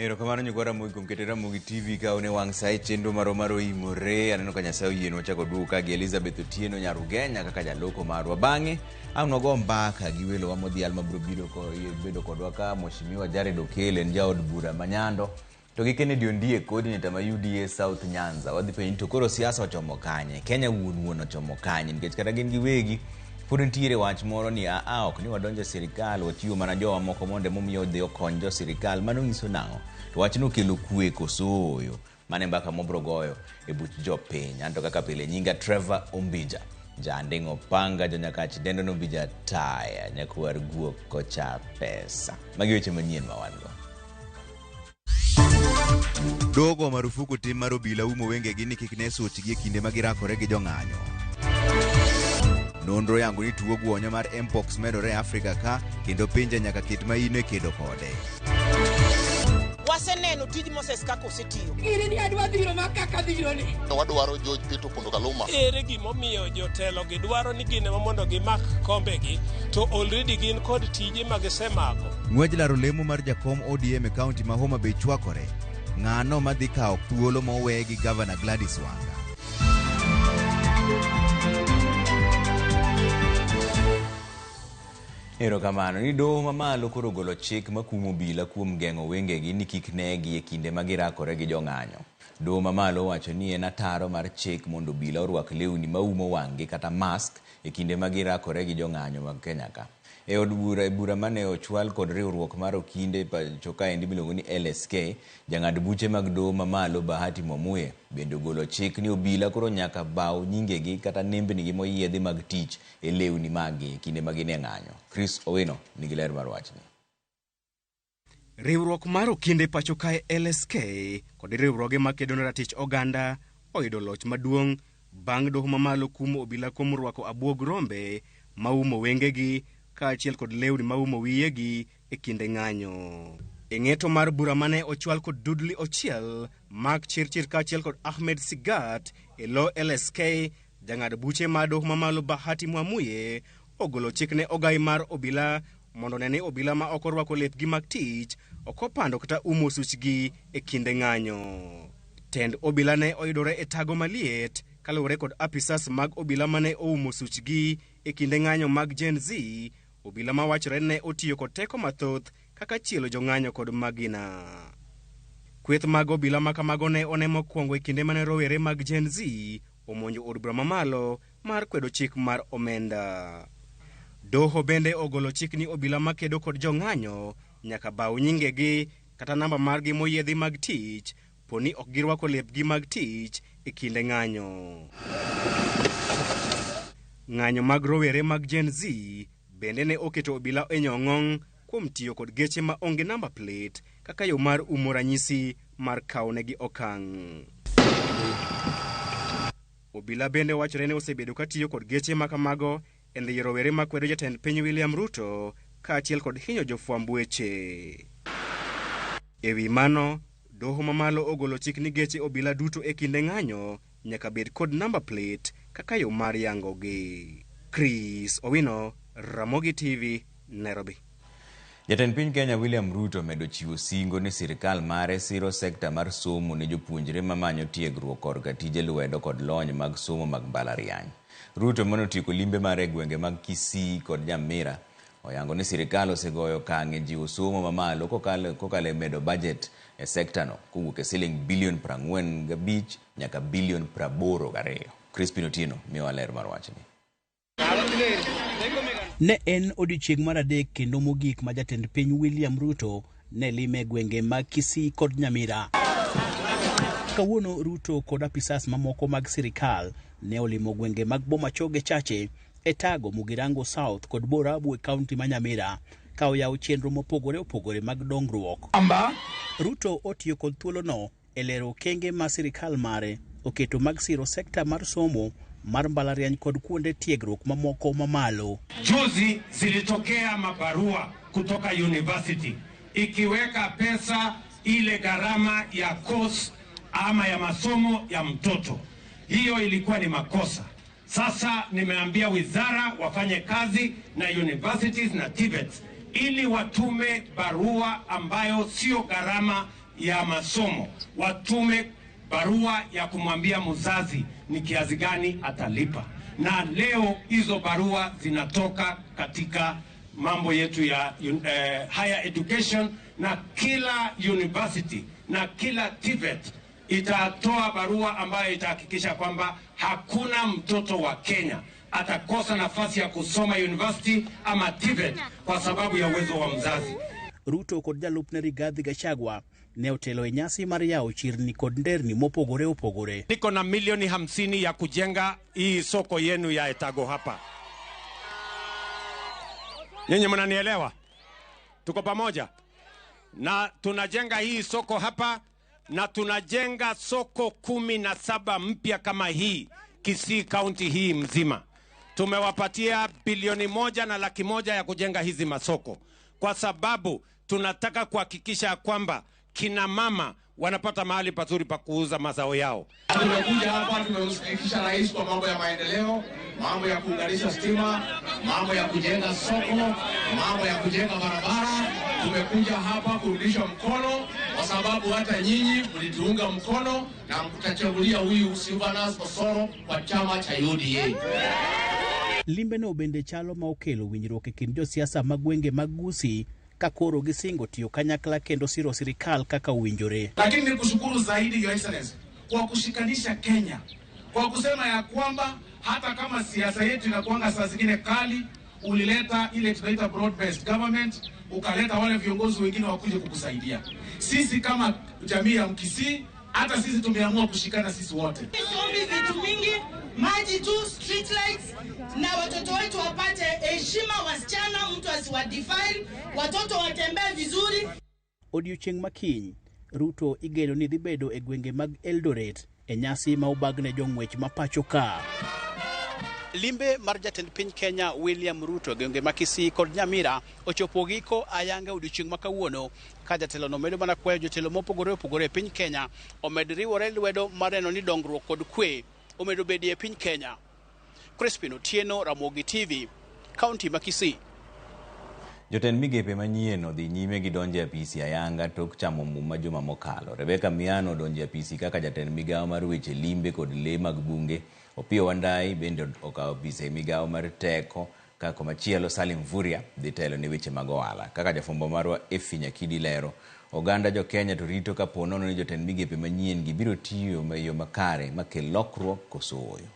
Erokamano nyikwa Ramogi kuom keto Ramogi TV ka une wang' sa e chenro marwa mar Oimore. Aneno ka Nyasaye oyienwa chako duogo ka gi Elizabeth Otieno Nyarugenya kaka jaloko marwa. Bang'e ang' wago mbaka gi welowa modhial mabiro biro bedo kodwa ka Mheshimiwa Jared Okello en jaod bura ma Nyando. To gi Kennedy Ondiek coordinator ma UDA South Nyanza. Wadhi penjo ni to koro siasa ochomo kanye? Kenya wuon wuon ochomo kanye? Nikech kata gin giwegi pod nitiere wach moro ni aa ok ni wadonjo e sirikal wachiwo mana jowa moko mondo emomiyo odhi okony jo sirikal mano nyiso nang'o to wachno okelo kwe koso ooyo mano e mbaka mobro goyo e buch jopiny anto kaka pile nyinga Trevor Ombija janding' opanga jonyakach dendo nombija taya nyakwar guok kocha pesa magi weche manyien ma wan go. Dogo marufuku tim mar obila umo wengegi ni kik ne suchgi e kinde ma girakore gi jong'anyo. Nonro yango ni tuo guonyo mar Mpox medore e Afrika ka kendo pinje nyaka ket maino e kedo kode. Waseneno tij Moses kaka osetiyo. Gini ni adwa dhiro ma kaka dhiro ni. Wadwaro George Peter Opondo Kaluma. Ere gimomiyo jotelo gi dwaro ni gin ema mondo gimak kombegi to already gin kod tije ma gisemako. Ng'wej laro lemo mar jakom ODM e kaunti ma Homa Bay chwakore. Ng'ano madhi kawo thuolo mowe gi Gavana Gladys Wanga? Erokamano ni doho mamalo koro ogolo chik makumo obila kuom geng'o wengegi ni kik negi e kinde ma girakore gi jong'anyo. Doho mamalo owacho ni en ataro mar chik mondo obila orwak lewni maumo wang'gi kata mask e kinde ma girakore gi jong'anyo mag Kenya ka. E od bura e bura mane ochwal kod riwruok mar okinde pacho kaendi miluongo ni LSK, jang'ad buche mag doho mamalo Bahati Mwamuye bende ogolo chik ni obila koro nyaka baw nyingegi kata nembnigi moyiedhi mag tich e lewni maggi e kinde ma gin e ng'anyo. Chris Owino nigi ler mar wachni. Riwruok mar okinde pacho kae LSK kod riwruoge makedo ne ratich oganda oyudo loch maduong' bang' doho mamalo kumo obila kuom rwako abuog rombe maumo wengegi kaachiel kod lewni maumo wiyegi e kinde ng'anyo. E ng'eto mar bura mane ochwal kod Dudley Ochiel, Mark Chirchir kaachiel kod Ahmed Sigat e lo LSK, jang'ad buche mar doho mamalo Bahati Mwamuye ogolo chik ne ogai mar obila mondo one ni obila ma ok orwako lepgi mag tich ok opando kata umo suchgi e kinde ng'anyo. Tend obila ne oyudore e tago maliet kaluwore kod apisas mag obila mane oumo suchgi e kinde ng'anyo mag Gen Z, obila mawachore ne otiyo kod teko mathoth kaka chielo jong'anyo kod magina. Kweth mag obila makamago ne one mokwongo e kinde mane rowere mag Gen Z omonjo od bura mamalo mar kwedo chik mar omenda. Doho bende ogolo chik ni obila makedo kod jong'anyo nyaka baw nyingegi kata namba margi moyiedhi mag tich poni ok girwako lepgi mag tich e kinde ng'anyo. Ng'anyo mag rowere mag Gen Z bende ne oketo obila e nyong'ong' kuom tiyo kod geche ma onge namba plate kaka yo mar umo ranyisi mar kawonegi okang'. Obila bende wachore ni osebedo ka tiyo kod geche ma kamago e ndhiyo rowere makwedo jatend piny William Ruto kaachiel kod hinyo jofwamb weche. E wi mano, doho mamalo ogolo chik ni geche obila duto e kinde ng'anyo nyaka bed kod namba plate kaka yo mar yangogi. Chris Owino, Ramogi TV, Nairobi. Jatend piny Kenya William Ruto omedo chiwo singo ni sirikal mare siro sekta mar somo ne jopuonjre mamanyo tiegruok korka tije lwedo kod lony mag somo mag mbalariany. Ruto mane otieko limbe mare e gwenge mag Kisii kod Nyamira oyango ni sirikal osegoyo okang' e jiwo somo mamalo kokalo e medo bajet e sektano kowuok e siling bilion 45 nyaka bilion 82. Crispin Otieno miyowa ler mar wachni. Ne en odiechieng' mar adek kendo mogik ma jatend piny William Ruto ne lime e gwenge mag Kisii kod Nyamira. Kawuono Ruto kod apisas mamoko mag sirikal ne olimo gwenge mag Bomachoge Chache, Etago, Mugirango South kod Borabu e kaunti ma Nyamira ka oyawo chenro mopogore opogore mag dongruok. Ruto otiyo kod thuolono e lero okenge ma sirikal mare oketo mag siro sekta mar somo mar mbalariany kod kuonde tiegruok mamoko mamalo. Juzi zilitokea mabarua kutoka university ikiweka pesa ile gharama ya course ama ya masomo ya mtoto. Hiyo ilikuwa ni makosa. Sasa nimeambia wizara wafanye kazi na universities na TVETs ili watume barua ambayo sio gharama ya masomo watume barua ya kumwambia mzazi ni kiasi gani atalipa. Na leo hizo barua zinatoka katika mambo yetu ya higher education, na kila university na kila TVET itatoa barua ambayo itahakikisha kwamba hakuna mtoto wa Kenya atakosa nafasi ya kusoma university ama TVET kwa sababu ya uwezo wa mzazi. Ruto kod jalupne Rigathi Gachagua ne otelo e nyasi mar yawo chirni kod nderni mopogore opogore. Niko na milioni 50 ya kujenga hii soko yenu ya Etago hapa. Nyinyi mnanielewa? Tuko pamoja? Na tunajenga hii soko hapa, na tunajenga soko 17 mpya kama hii Kisii County hii mzima. Tumewapatia bilioni 1,100,000 ya kujenga hizi masoko, kwa sababu tunataka kuhakikisha kwamba kina mama wanapata mahali pazuri pa kuuza mazao yao. Tumekuja hapa tumemshirikisha rais kwa mambo ya maendeleo, mambo ya kuunganisha stima, mambo ya kujenga soko, mambo ya kujenga barabara. Tumekuja hapa kurudisha mkono kwa sababu hata nyinyi mlituunga mkono na mtachagulia huyu Silvanus Osoro kwa chama cha UDA. Limbe no bende chalo ma okelo winjruok e kind josiasa mag gwenge mag Gusii ka koro gisingo tiyo kanyakla kendo siro sirikal kaka owinjore. Lakini nikushukuru zaidi Your Excellency kwa kushikanisha Kenya, kwa kusema ya kwamba hata kama siasa yetu inakuanga saa zingine kali, ulileta ile tunaita broad based government, ukaleta wale viongozi wengine wakuje kukusaidia. Sisi kama jamii ya Mkisii, hata sisi tumeamua kushikana sisi wote. Tuombe vitu mingi, maji tu, street lights, na watoto wetu wapate heshima, wasichana mtu asiwadefile, watoto watembee vizuri. Odiochieng' makiny, Ruto igeno ni dhi bedo e gwenge mag Eldoret e nyasi ma obagne jong'wech ma pacho ka. Limbe mar jatend piny Kenya William Ruto e gwenge ma Kisii kod Nyamira ochopo giko ayanga odiochieng' ma kawuono, ka jatelono medo mana kwayo jotelo mopogore opogore e piny Kenya omed riwore lwedo mar neno ni dongruok kod kwe omedo bedie e piny Kenya. Crispin Otieno, Ramogi TV, kaunti ma Kisii. Jotend migepe manyien odhi nyime gi donjo e apisi ayanga tok chamo muma juma mokalo. Rebecca Miano odonjo e apisi kaka jatend migawo mar weche limbe kod lee mag bunge. Opiyo Wandayi bende okawo apisi e migawo mar teko, ka komachielo Salim Mvurya dhi telo ne weche mag ohala. Kaka jafwambo marwa Effie Nyakidi lero, oganda jo Kenya to rito kapo nono ni jotend migepe manyien gi biro tiyo e yo makare makel lokruok koso ooyo.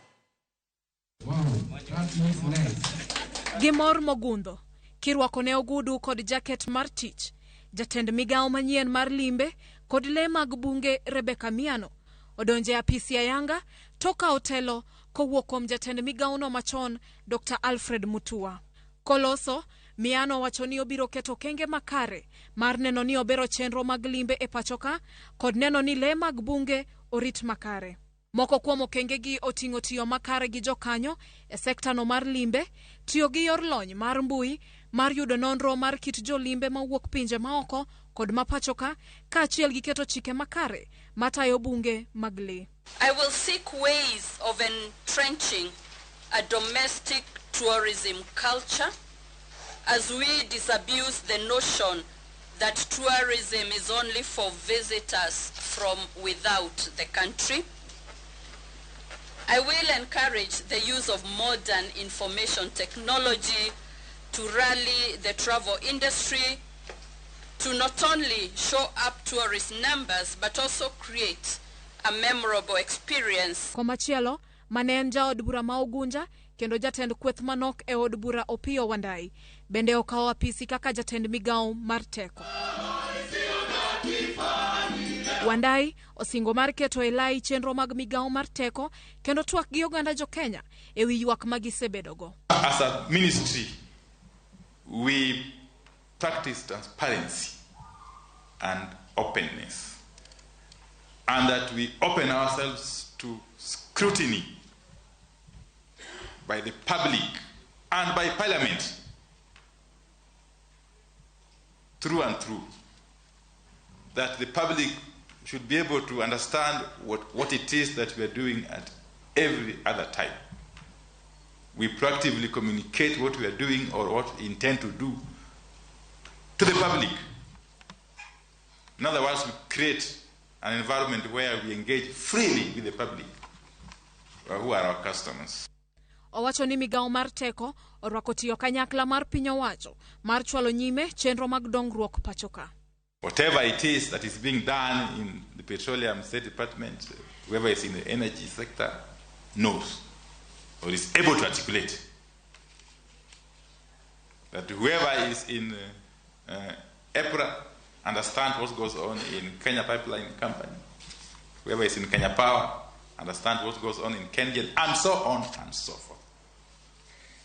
Gi mor mogundho, kirwako ne ogudu kod jaket mar tich, jatend migawo manyien mar limbe kod lee mag bunge Rebecca Miano odonje apisi ayanga toka otelo kowuok kuom jatend migawono machon Dr. Alfred Mutua. Koloso, Miano wacho ni obiro keto okenge makare mar neno ni obero chenro mag limbe e pachoka kod neno ni lee mag bunge orit makare. Moko kuom okengegi oting'o tiyo makare gi jokanyo e sektano mar limbe, tiyo gi yor lony mar mbui mar yudo nonro mar kit jolimbe mawuok pinje maoko kod mapachoka, kaachiel gi keto chike makare matayo bunge mag lee. I will seek ways of entrenching a domestic tourism culture as we disabuse the notion that tourism is only for visitors from without the country. I will encourage the use of modern information technology to rally the travel industry to not only show up tourist numbers but also create a memorable experience. Komachielo, mane en jaod bura ma Ugunja kendo jatend kweth manok e od bura Opiyo Wandayi bende okawo apisi kaka jatend migawo mar teko. Wandayi osingo mar keto e lai chenro mag migawo mar teko kendo twak gi oganda jo Kenya e wi ywak ma gisebedogo. As a ministry, we practice transparency and openness, and that we open ourselves to scrutiny by the public and by Parliament through and through, that the public should be able to understand what it is that we are doing at every other time. We proactively communicate what we are doing or what we intend to do to the public. In other words, we create an environment where we engage freely with the public, who are our customers. Owacho ni migawo mar teko orwako tiyo kanyakla mar piny owacho mar chwalo nyime chenro mag dongruok pacho ka. Whatever it is that is being done in the Petroleum State Department, whoever is in the energy sector knows or is able to articulate that whoever is in EPRA understands what goes on in Kenya Pipeline Company, whoever is in Kenya Power understands what goes on in Kengen, and so on and so forth.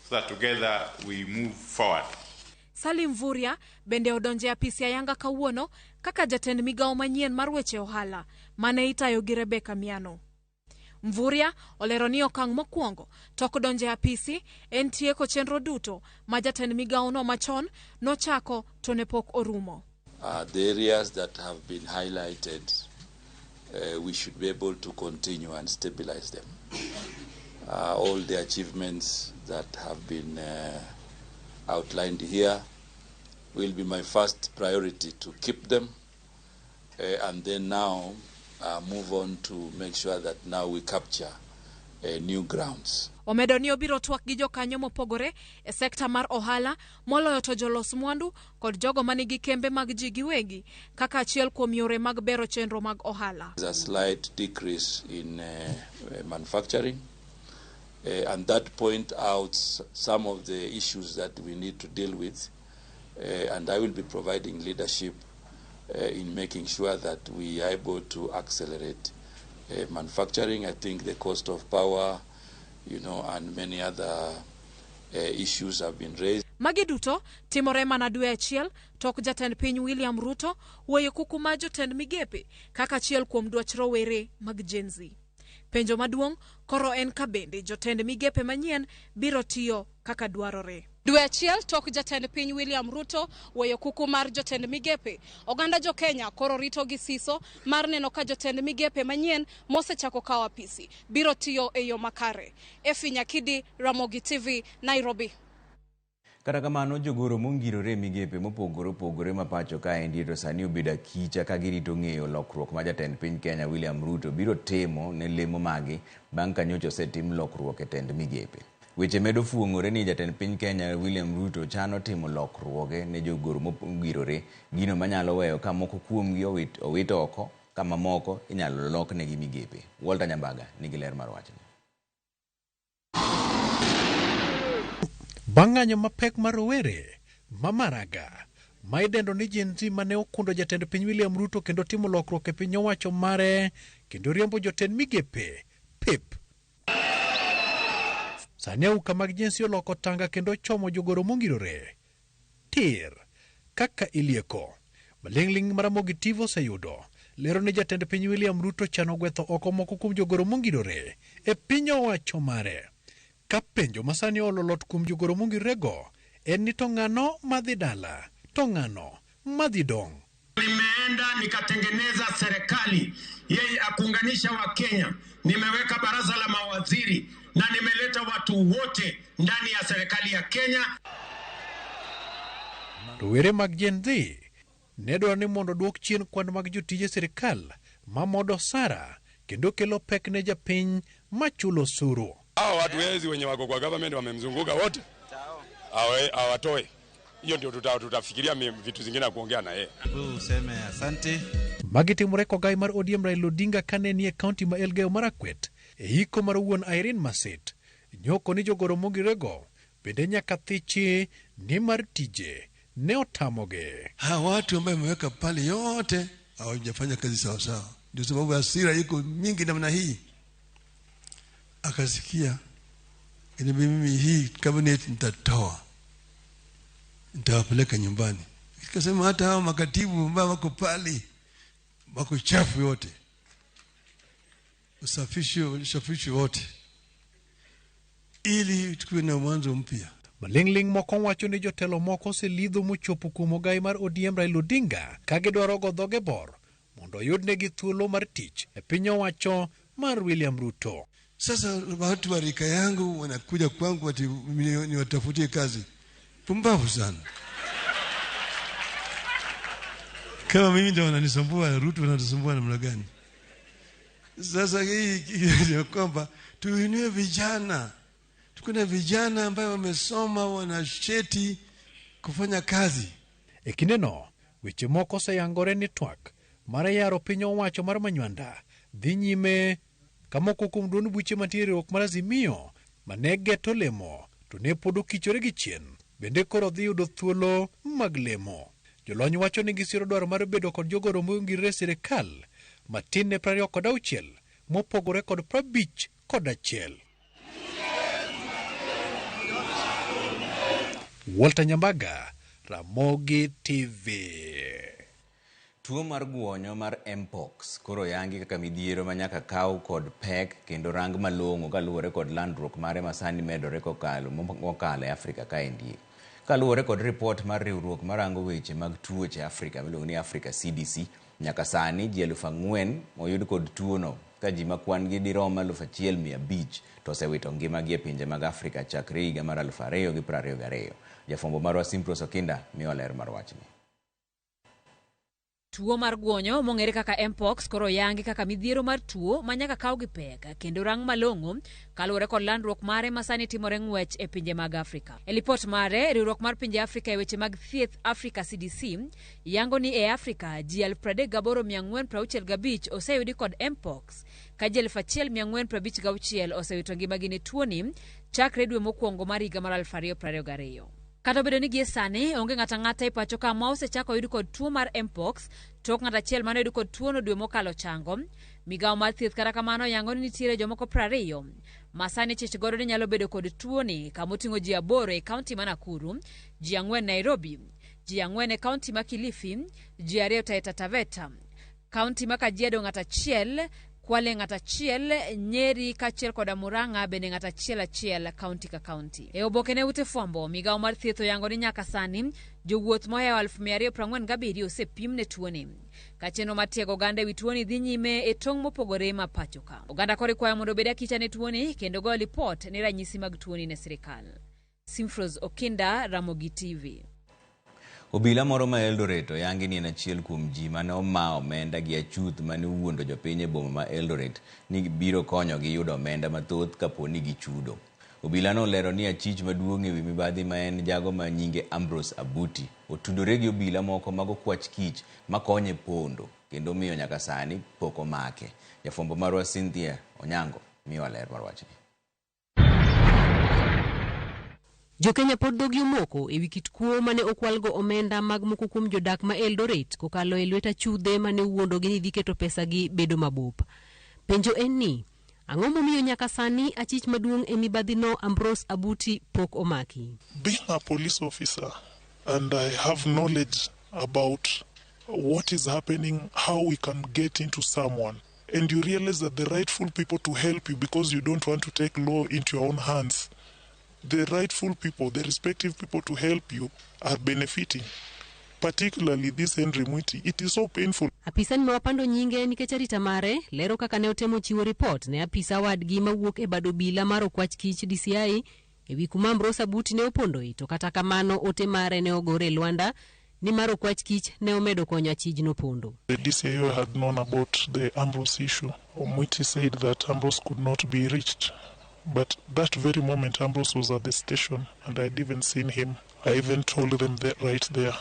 So that together we move forward. Salim Mvurya bende odonje apisi ayanga kawuono kaka jatend migawo manyien mar weche ohala mane itayo gi Rebecca Miano. Mvurya olero ni okang' mokwongo tok donje apisi en tieko chenro duto ma jatend migawono machon nochako to ne pok orumo. The areas that have been highlighted, we should be able to continue and stabilize them. All the achievements that have been outlined here will be my first priority to keep them, and then now move on to make sure that now we capture new grounds. Omedo ni obiro twak gi jokanyo mopogore e sekta mar ohala moloyo to jolos mwandu kod jogo manigi kembe mag ji giwegi kaka achiel kuom yore mag bero chenro mag ohala. There's a slight decrease in manufacturing, and that point out some of the issues that we need to deal with, and I will be providing leadership in making sure that we are able to accelerate manufacturing. I think the cost of power, you know, and many other issues have been raised. Magi duto timore mana dwe achiel tok jatend piny William Ruto wuoyo kuku ma jotend migepe kaka achiel kuom dwach rowere mag Gen Z. Penjo maduong' koro en ka bende jotend migepe manyien biro tiyo kaka dwarore. Dwe achiel tok jatend piny William Ruto weyo kuku mar jotend migepe, oganda jo Kenya koro rito gi siso mar neno ka jotend migepe manyien mosechako kawo apisi biro tiyo e yo makare. Effie Nyakidi, Ramogi TV, Nairobi. Kata kamano jogoro mongirore e migepe mopogore opogore ma pacho kaendi to sani obedo akicha ka girito ng'eyo lokruok ma jatend piny Kenya William Ruto biro timo ne lemo magi bang' ka nyocha osetim lokruok e tend migepe. Weche medo fuong'ore ni jatend piny Kenya William Ruto chano timo lokruoge ne jogoro mongirore, gino manyalo weyo ka moko kuomgi owit oko ka mamoko inyalo loknegi migepe. Walter Nyambaga nigi ler mar wachni. Bang' ng'anyo mapek mar rowere ma Maraga ma idendo ni Gen Z mane okundo jatend piny William Ruto kendo timo lokruok e piny owacho mare kendo riembo jotend migepe pep. Sani auka mag Gen Z oloko tanga kendo chomo jogoro mongirore tir kaka ilieko. Maling'ling' mar Ramogi TV oseyudo lero ni jatend piny William Ruto chano gwetho oko moko kuom jogoro mongirore e piny owacho mare. Ka penjo masani ololot kuom jogoro mongirorego en ni to ng'ano madhi dala to ng'ano madhi dong'. Nimeenda nikatengeneza serikali yeye akuunganisha wa Kenya. Nimeweka baraza la mawaziri na nimeleta watu wote ndani ya serikali ya Kenya. Rowere mag Gen Z ne dwaro ni mondo duok chien kwan mag jotije sirikal mamodo osara kendo kelo pek ne japiny machulo osuru. Hao watu wezi wenye wako kwa government wamemzunguka wote, hawatoe. Hiyo ndio tutafikiria vitu zingine kuongea na yeye. Useme asante. Magi timore kogai mar ODM Raila Odinga kane nie kaunti ma Elgeyo Marakwet e hiko mar wuon Irene Masit. Nyoko ni jogoro mongirego bende nyaka thichi ni mar tije ne otamogi. Hawa watu ambao wameweka pale yote hawajafanya kazi sawa sawa, ndio sababu hasira iko mingi namna hii. Akasikia ili mimi hii cabinet nitatoa, nitawapeleka nyumbani. Akasema hata hao makatibu ambao wako pale wako chafu yote, usafishe wote ili tuwe na mwanzo mpya. Maling'ling' moko wacho ni jotelo moko oselidho mochopo kuom ogai mar ODM Raila Odinga ka gidwaro go dhoge bor mondo oyudnegi thuolo mar tich e piny owacho mar William Ruto. Sasa watu wa rika yangu wanakuja kwangu ati niwatafutie kazi. Pumbavu sana. Kama mimi ndio wananisumbua, Ruto wanatusumbua namna gani? Sasa hii ni kwamba tuinue vijana, tuko na vijana ambayo wamesoma, wana cheti kufanya kazi. E kindeno, weche moko oseyangore ni twak mar yaro piny owacho mar Manywanda dhi nyime ka moko kuom duond buche mantie e riwruok mar Azimio mane geto lemo to ne pod okichore gi chien bende koro dhi yudo thuolo mag lemo. Jolony wacho ni gisiro dwaro mar bedo kod jogoro mongirore e sirikal matin ne 26 mopogore kod 51. Walter Nyambaga, Ramogi TV. Tuo mar guonyo mar Mpox koro yangi kaka midhiero ma nyaka kaw kod pek kendo rang malong'o kaluwore kod landruok mare masani medore kokalo mokalo e Afrika kaendi. Kaluwore kod ripot mar riwruok marango weche mag tuoche Afrika miluongo ni Africa CDC, nyaka sani ji 4,000 oyud kod tuono ka ji ma kwan gi dirom 1,500 to osewito ngimagi e pinje mag Afrika chakre higa mar 2022. Jafwambo marwa Simpros Okinda miyo ler mar wachni. Tuo mar guonyo mong'ere kaka Mpox koro yangi kaka midhiero mar tuo ma nyaka kaw gi pek kendo rang malong'o kaluwore kod landruok mare ma sani timore ng'wech e pinje mag Afrika. E lipot mare, riwruok mar pinje Afrika e weche mag thieth Africa CDC yango ni e Afrika ji 38,465 oseyudi kod Mpox ka ji 1,456 osewito ngimagi ne tuoni chakre dwe mokwongo mar higa mar 2022. Kata obedo ni gie sani onge ng'ato ang'ata e pacho ka ma osechako yud kod tuo mar Mpox tok ng'ato achiel mane oyud kod tuono dwe mokalo chango. Migawo mar thieth kata kamano yango ni nitiere jomoko 20 ma sani chich godo ni nyalo bedo kod tuoni kamoting'o ji 8 e kaunti ma Nakuru, ji 4 Nairobi, ji 4 e kaunti ma Kilifi, ji 2 Taita Taveta, kaunti ma Kajiado ng'ato achiel, Kwale ng'ato achiel, Nyeri kaachiel koda Murang'a bende ng'ato achiel achiel kaunti ka kaunti. E oboke ne ute fwambo, migawo mar thieth oyango ni nyaka sani jowuoth mohewo 247 osepim ne tuoni. Ka chenro mar tiego oganda ewi tuoni dhi nyime e tong' mopogore ma pacho ka. Oganda koro ikwayo mondo obed akicha ne tuoni kendo goyo lipot ne ranyisi mag tuoni ne sirikal. Simfros Okinda, Ramogi TV. Obila moro ma Eldoret oyangi ni en achiel kuom ji mane oma omenda gi achuth mane owuondo jopiny e boma ma Eldoret ni biro konyogi yudo omenda mathoth kapo ni gichudo. Obila no olero ni achich maduong' ewi mibadhi ma en jago ma nyinge Ambrose Abuti otudore gi obila moko mag okwach kich makonye pondo kendo miyo nyaka sani pok omake. Jafwambo marwa Cynthia Onyango miyo ler mar wachni. Jokenya pod dhogi omoko ewi kit kuo mane okwalgo omenda mag moko kuom jodak ma Eldoret kokalo e lwet achudhe mane owuondogi ni dhi keto pesagi bedo mabup. Penjo en ni, ang'o momiyo nyaka sani achich maduong' e mibadhino Ambrose Abuti pok omaki? Being a police officer and I have knowledge about what is happening, how we can get into someone, and you realize that the rightful people to help you because you don't want to take law into your own hands, the rightful people, the respective people to help you are benefiting. Particularly this Henry Mwiti. It is so painful. Apisa ni mawapando nyinge nikech arita mare lero kaka ne otemo chiwo ripot ne apisa wadgi mawuok e bad obila mar okwach kich DCI ewi kuma Ambrose Abuti ne opondoe, to kata kamano ote mare ne ogore e lwanda ni mar okwach kich ne omedo konyo achijno pondo. The DCIO had known about the Ambrose issue. Mwiti said that Ambrose could not be reached. But that very moment Ambrose was at the station and I had even seen him. I even told them that right there.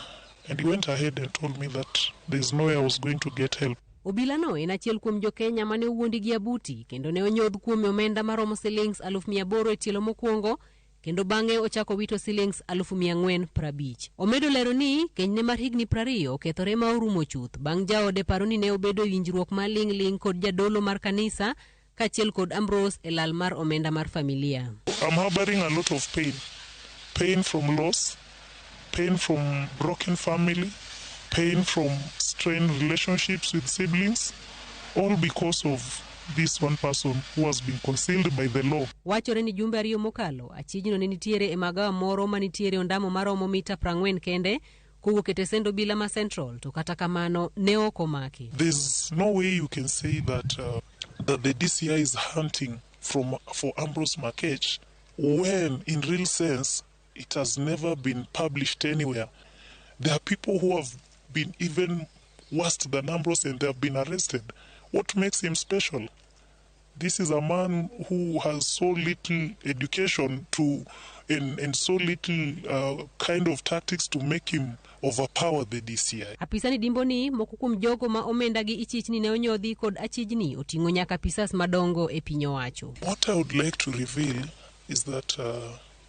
And he went ahead and told me that there's no way I was going to get help. Obila no en achiel kuom jokenya mane owuondi gi Abuti kendo ne onyodh kuome omenda maromo silings 800,000 e tielo mokwongo kendo bang'e ochako wito silings 450,000. Omedo lero ni kenyne mar higni 20 okethore ma orumo chuth bang' jaode paro ni ne obedo e winjruok ma ling' ling' kod jadolo mar kanisa kaachiel kod Ambrose e lal mar omenda mar familia. I'm harboring a lot of pain. Pain from loss, pain from broken family, pain from strained relationships with siblings, all because of this one person who has been concealed by the law. Wachore ni jumbe ariyo mokalo, achijno ne nitiere e magawa moro manitiere ondamo maromo mita 40 kende kowuok e tesend obila ma Central, to kata kamano ne ok omaki. There's no way you can say that that the DCI is hunting for Ambrose Makech when in real sense it has never been published anywhere. There are people who have been even worse than Ambrose and they have been arrested. What makes him special? This is a man who has so little education to and so little kind of tactics to make him overpower the DCI. Apisani dimbo ni moko kuom jogo ma omenda gi ichich ni ne onyodhi kod achijni oting'o nyaka apisas madongo e piny owacho. What I would like to reveal is that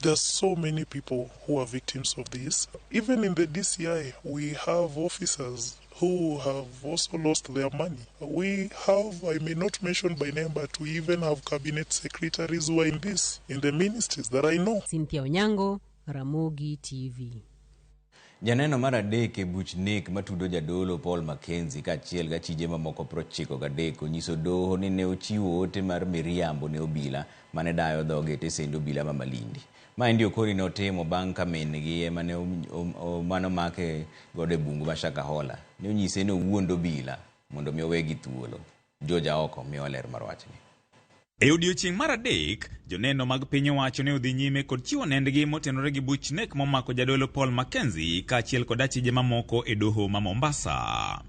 there are so many people who are victims of this. Even in the DCI, we have officers who have also lost their money. We have, I may not mention by name, but we even have cabinet secretaries who are in this, in the ministries that I know. Cynthia Onyango, Ramogi TV. Janeno mar adek e buch nek matudo jadolo Paul Mackenzie kaachiel gi achije mamoko 93 onyiso doho ni ne ochiwo ote mar miriambo ne obila mane dayo dhoge e tesend obila ma Malindi. Maendi Okori ne otimo bang' ka min-gi ema ne mane omake godo e bungu ma Shakahola ne onyise ni owuond obila mondo mi owegi thuolo. George Aoko miyowa ler mar wachni. E odiechieng' mar adek, joneno mag piny owacho ne odhi nyime kod chiwo nendgi motenore gi buch nek momako jadolo Paul Mackenzie kaachiel kod achije mamoko e doho ma Mombasa.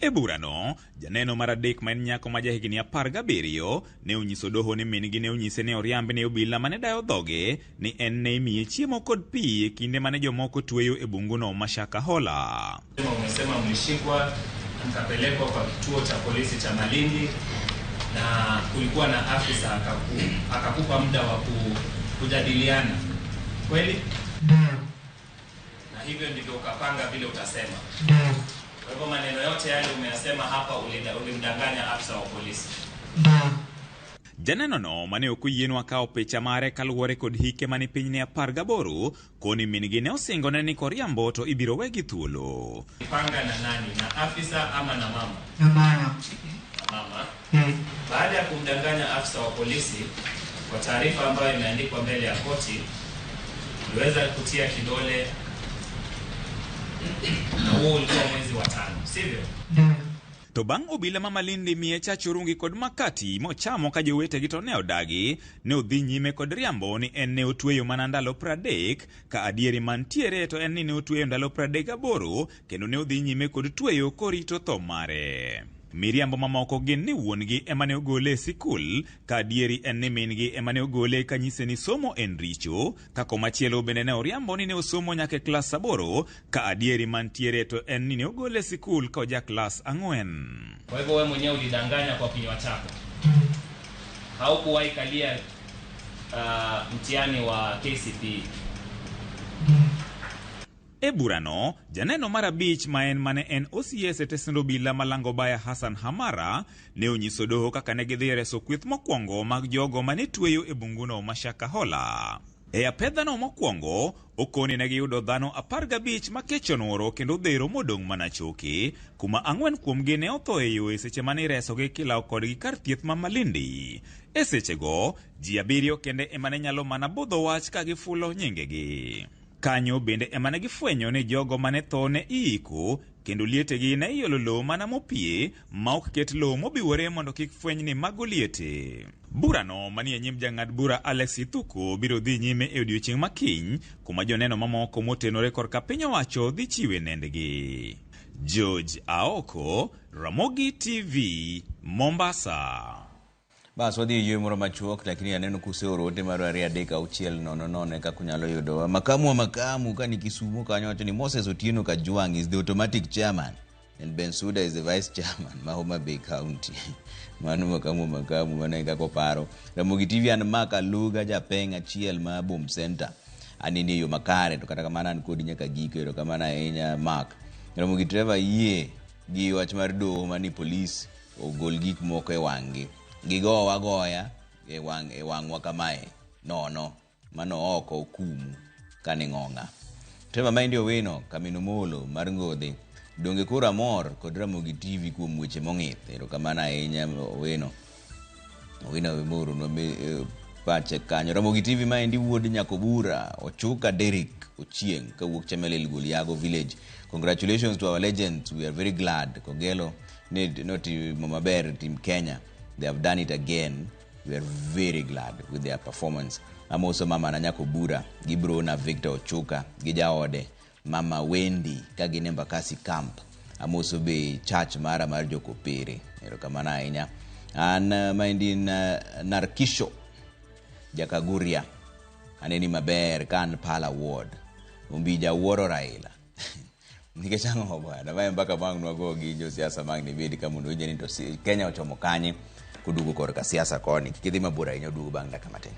E burano, janeno mar adek ma en nyako ma jahigni 17 ne onyiso doho ni min-gi ne onyise ni oriamb ne obila mane dayo dhoge ni en ne imiye chiemo kod pi e kinde mane jomoko tweyo e bunguno ma Shakahola. Umesema mlishikwa mkapelekwa kwa kituo cha polisi cha Malindi na kulikuwa na afisa akakupa muda wa kujadiliana. Kweli? Ndio. Na hivyo ndivyo ukapanga vile utasema? Ndio. Kwa hivyo maneno yote yale umeyasema hapa ulimdanganya afisa wa polisi? Ndio. Janeno no mane ok oyienwa kawo picha mare kaluwore kod hike mane piny ne 18 koni min-gi ne osingone ni koriambo to ibiro wegi thuolo. Panga na nani? Na afisa ama na mama? Na mama. Na mama. Baada ya kumdanganya afisa wa polisi kwa taarifa ambayo imeandikwa mbele ya koti, uliweza kutia kidole na huo ulikuwa mwezi wa 5, sivyo? Ndio. To bang' obila ma Malindi miye chach orungi kod makati mochamo ka jowetegi to ne odagi, ne odhi nyime kod riambo ni en ne otweyo mana ndalo 30, ka adieri mantiere to en ni ne otweyo ndalo 38 kendo ne odhi nyime kod tweyo korito tho mare. Miriambo mamoko gin ni wuon-gi ema ne ogole e sikul, ka adieri en ni min-gi ema ne ogole kanyise ni somo en richo, ka komachielo bende ne oriambo ni ne osomo nyaka e klas 8, ka adieri mantiere to en ni ne ogole e sikul ka oja klas 4. Kwa hivyo wewe mwenyewe ulidanganya kwa kinywa chako. Haukuwahi kalia mtihani wa KCPE. E burano, janeno mar abich ma en mane en OCS e tesend obila malango baya Hassan Hamara ne onyiso doho kaka ne gidhi reso kweth mokwongo mag jogo mane tweyo e bunguno ma Shakahola. E apedhano mokwongo, okoni ne giyudo dhano 15 ma kech onuoro kendo dhero modong' mana choke, kuma 4 kuomgi ne otho e yo e seche mane iresogi kilawo kodgi kar thieth ma Malindi. E sechego, ji 7 kende ema ne nyalo mana budho wach ka gifulo nyingegi. Kanyo bende ema ne gifwenyo ni jogo mane tho ne iiko kendo lietegi ne iolo lowo mana mopie ma ok ket lowo mobiwore mondo kik fweny ni mago liete. Burano manie nyim jang'ad bura Alex Ithuko biro dhi nyime e odiechieng' ma kiny kuma joneno mamoko motenore korka piny owacho dhi chiwe nendgi. George Aoko, Ramogi TV, Mombasa. Bas wadhi e yweyo moro machuok, lakini aneno kuseoro ote mar 2 3 6 0 0 kaka unyalo yudowa. Makamu wa makamu ka ni Kisumu kanyo wacho ni Moses Otieno Kajwang' is the automatic chairman and Bensuda is the vice chairman ma Homa Bay County. Mano makamu wa makamu, mano e kaka oparo. Ramogi TV an Mark Aluga japeng' achiel ma Boom Center. Aneno e yo makare to kata kamano an kodi nyaka giko, erokamano ahinya Mark. Ramogi Trevor yie gi wach mar doho mani polis ogol gik moko e wang'gi. Gigowa goya e wang'wa kamae nono mano oko okumu kane ng'ong'a. Trevor Maendi Owino Kamino Molo mar Ngodhe donge koro amor kod Ramogi TV kuom weche mong'ith. Erokamano ahinya Owino. Owino moronwa pache kanyo. Ramogi TV maendi wuod Nyakobura Ochuka Derrick Ochieng' kawuok Chemelil Goliago Village. Congratulations to our legends. We are very glad. Kogelo ne notimo maber team Kenya. They have done it again. We are very glad with their performance. Amoso mama na Nyakobura gi brona Victor Ochuka gi jaode mama Wendy ka gin e Embakasi camp. Amoso be church mara mar Jokopere. Erokamano ahinya. An maendi Narkisho Jakaguria. Aneni maber ka an Pala Ward. Ombija wuoro Raila. Nikech ang'o bwana? Mae mbaka ma ang' nwago gi josiasa ma ang' nibed ka mondo winje ni to Kenya ochomo kanye koduogo korka siasa koni. Kik idhi mabor ahinya oduogo bang' dakika matin.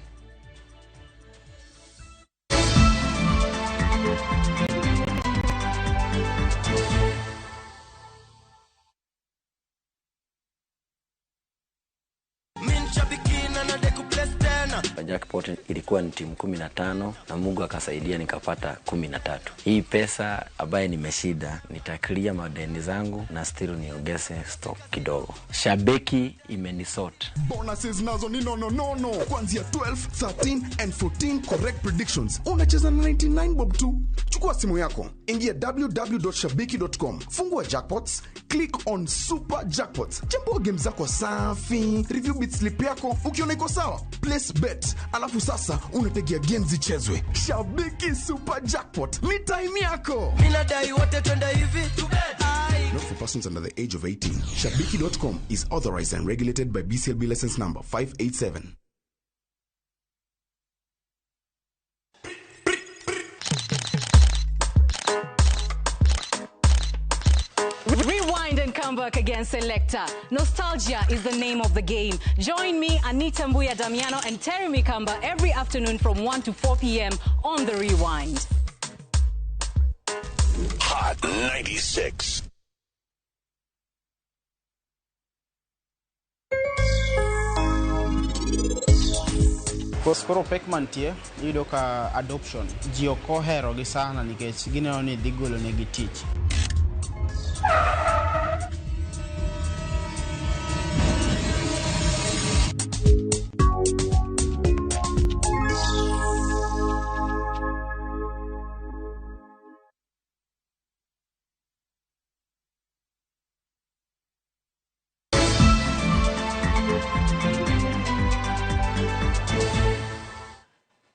Jackpot ilikuwa ni timu 15 na Mungu akasaidia nikapata 13. Hii pesa ambaye nimeshinda nitaclear madeni zangu na still niongeze stock kidogo. Shabiki imenisort. Bonuses nazo ni no no no no. Kuanzia 12, 13 and 14 correct predictions. Unacheza na 99 bob tu. Chukua simu yako, ingia www.shabiki.com, fungua jackpots, click on super jackpots. Chambua game zako safi, review bit slip yako, ukiona iko sawa, place bet. Alafu sasa unategea game zichezwe. Shabiki Super Jackpot ni time yako. Mimi nadai wote twende hivi. Not for persons under the age of 18. Shabiki.com is authorized and regulated by BCLB license number 587. Rewind and come back again, Selector. Nostalgia is the name of the game. Join me, Anita Mbuya Damiano, and Terry Mikamba every afternoon from 1 to 4 p.m. on The Rewind. Hot 96. Koro pek mantie, iyudo ka adoption ji ok ohero gi sana nikech gineno ni dhi golo negi tich.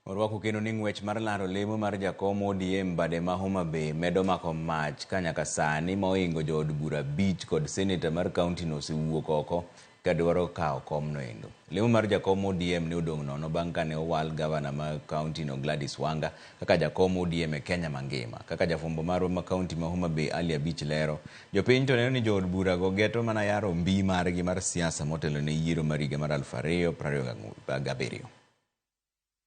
Orwako kendo ni ng'wech mar laro lemo mar jakom ODM bade ma Homa Bay medo mako mach ka nyaka sani ma ohingo jood bura 5 kod seneta mar kaunti no osewuok oko ka dwaro kawo komno endo. Lemo mar jakom ODM ne odong' nono bang' kane owal gavana ma kaunti no Gladys Wanga kaka jakom ODM e Kenya mangima. Kaka jafwambo marwa ma kaunti ma Homa Bay Ali Abich lero, jopiny to neno ni jood bura go geto mana yaro mbi margi mar siasa motelo ne yiero mar higa mar 2027.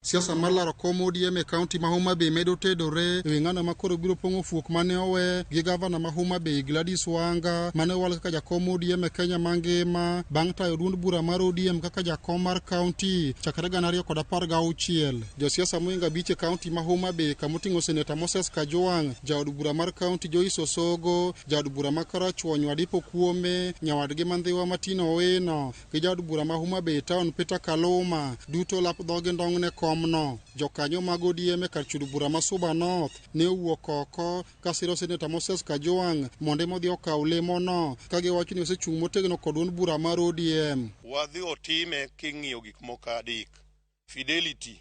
Siasa mar laro kom ODM e kaunti ma Homa Bay medo tedore ewi ng'ano ma koro biro pong'o fuok mane owe gi gavana ma Homa Bay Gladys Wanga mane owal kaka jakom ODM e Kenya mangima bang' tayo duond bura mar ODM kaka jakom mar kaunti chakre 2016. Josiasa mohingo 5 e kaunti ma Homa Bay kamoting'o seneta Moses Kajwang', jaod bura mar kaunti Joyce Osogo, jaod bura ma Karachuonyo Adipo Kuome, nyawadgi Mandhiwa Martin Owino gi jaod bura ma Homa Bay Town Peter Kaluma duto lap dhogi ndong' ne kom no. Jokanyo mag ODM e kar chudo bura ma Suba North ne owuok oko ka siro seneta Moses Kajwang' mondo ema odhi okaw lemono ka giwacho ni osechung' motegno kod duond bura mar ODM. Wadhi otime king'iyo gik moko adek: fidelity,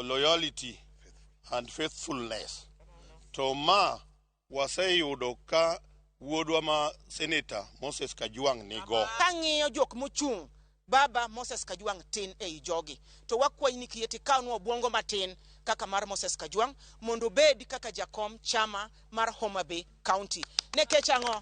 loyalty and faithfulness. To ma waseyudo ka wuodwa ma seneta Moses Kajwang' nigo. Kang'iyo jok mochung' Baba Moses Kajwang' tin ei jogi. To wakwayi ni kiyie tikawnwa obwongo matin kaka mar Moses Kajwang' mondo obed kaka jakom chama mar Homa Bay County. Nikech ang'o?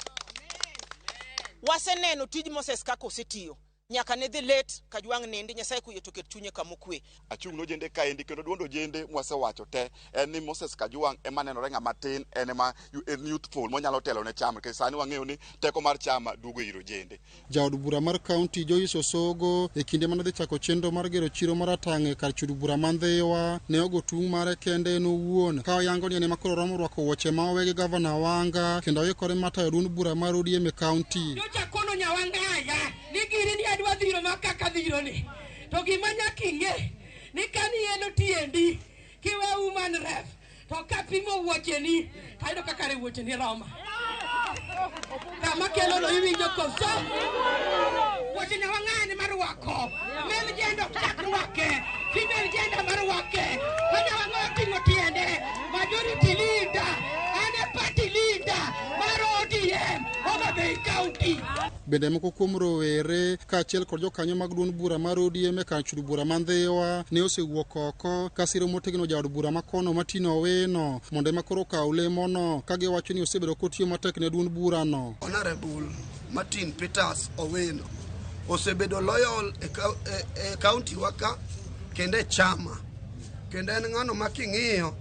Waseneno tij Moses kaka osetiyo. Nyaka ne dhi late Kajwang' nindi, Nyasaye koyie to ket chunye kama okwe. Achung' ne ojende kaendi kendo duond ojende mwasewacho te en ni Moses Kajwang' ema nenore ng'ama tin, en ema en youthful monyalo telo ne chama nikech sani wang'eyo ni teko mar chama duogo ir ojende. Jaod bura mar kaunti Joyce Osogo e kinde mane dhi chako chenro mar gero chiro maratang' e kar chudo bura ma Ndhiwa ne ogo tung' mare kende en owuon ka oyango ni en ema koro romo rwako wuoche ma owe gi gavana Wanga kendo oikore mar tayo duond bura mar ODM e kaunti. Nyocha kono Nyawangaya ni gini ni adwa dhiro ma kaka dhiro ni to gima nyaka ing'e ni kani elo tiendi kiwe woman ref to kapimo wuocheni tayudo kaka kare wuocheni roma kama kelo no iwinjo koso wuoche Nyawangaya ni mar rwako mel jendo chak rwake female gender mar rwake ka Nyawangaya oting'o tiende majority leader ane party leader Bende moko kuom rowere kaachiel kod jokanyo mag duond bura mar ODM e kar chud bura ma Ndhiwa ne osewuok oko ka siro motegno jaod bura ma kono Martin Owino mondo ema koro okaw lemono ka giwacho ni osebedo kotiyo matek ne duond burano. Honorable Martin Peters Owino osebedo loyal e county wa ka kendo e chama kendo en ng'ano ma king'iyo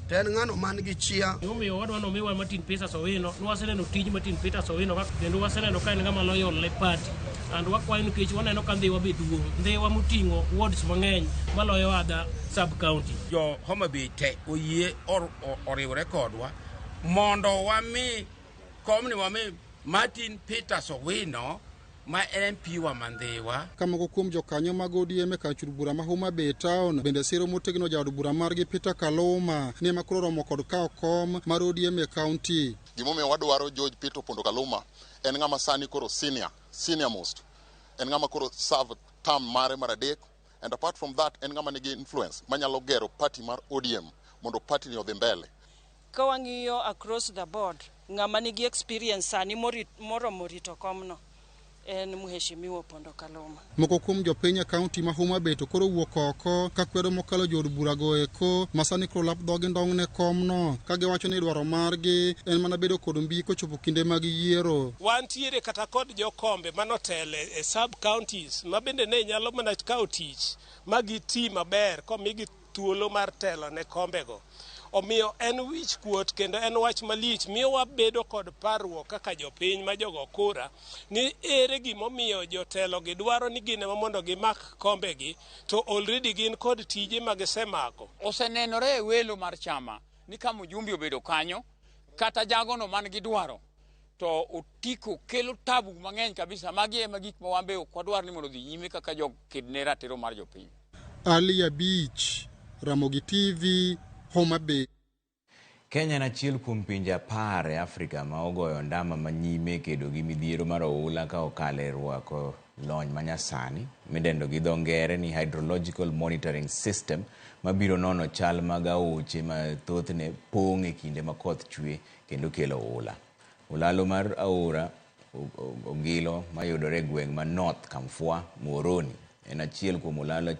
to en ng'ano man gi chia. Gimomiyo wadwa ni omiwa Martin Peters Owino, nwaseneno tij Martin Peters Owino kendo waseneno ka en ng'ama loyal ne party. And wakwayo nikech waneno ka Ndhiwa be duong'. Ndhiwa moting'o wards mang'eny maloyo other sub county. Jo Homa Bay te oyie oriwre kodwa mondo wami komni wami Martin Peters Owino ma en MP wa ma Ndhiwa. Ka moko kuom jokanyo mag ODM e kar chud bura ma Homa Bay town bende siro motegno jaod bura margi Peter Kaluma ni ema koro oromo kod kawo kom mar ODM e kaunti. Gimomiyo wadwaro George Peter Opondo Kaluma en ng'ama sani koro senior most. En ng'ama koro serve term mare mar adek, and apart from that en ng'ama nigi influence manyalo gero party mar ODM mondo party ni odhi mbele. Ka wang'iyo across the board, ng'ama nigi experience sani moromo rito komno en Mheshimiwa Opondo Kaluma. Moko kuom jopiny e kaunti ma Homa Bay to koro wuok oko ka kwedo mokalo jood burago eko ma sani koro lap dhogi ndong' ne komno ka giwacho ni dwaro margi en mana bedo kod mbi kochopo kinde mag yiero. Wantiere kata kod jokombe manotele e sub counties ma bende ne nyalo mana kawo tich ma giti maber komigi thuolo mar telo ne kombego. Omiyo en wich kuot kendo en wach malich miyo wabedo kod parruok kaka jopiny ma jogo kura ni ere gimomiyo jotelo gi dwaro ni gin ema mondo gimak kombegi to already gin kod tije ma gisemako. Osenenore e welo mar chama ni ka mjumbe obedo kanyo kata jagono man gi dwaro to otiko kelo tabu mang'eny kabisa. Magi ema gik ma wan be ok wadwar ni mondo odhi nyime kaka joked ne ratiro mar jopiny. Ali Abich, Ramogi TV, Homa Bay. Kenya en achiel kuom pinje 10 e Afrika ma ogoyo ondama manyime kedo gi midhiero mar oula ka okalo e rwako lony manyasani midendo gi dho ngere ni Hydrological Monitoring System mabiro nono chal mag aoche ma thothne pong' e kinde ma koth chwe kendo kelo oula. Olalo mar aora Ogilo mayudore e gweng' ma North Kamfwa, Muhoroni en achiel kuom olalo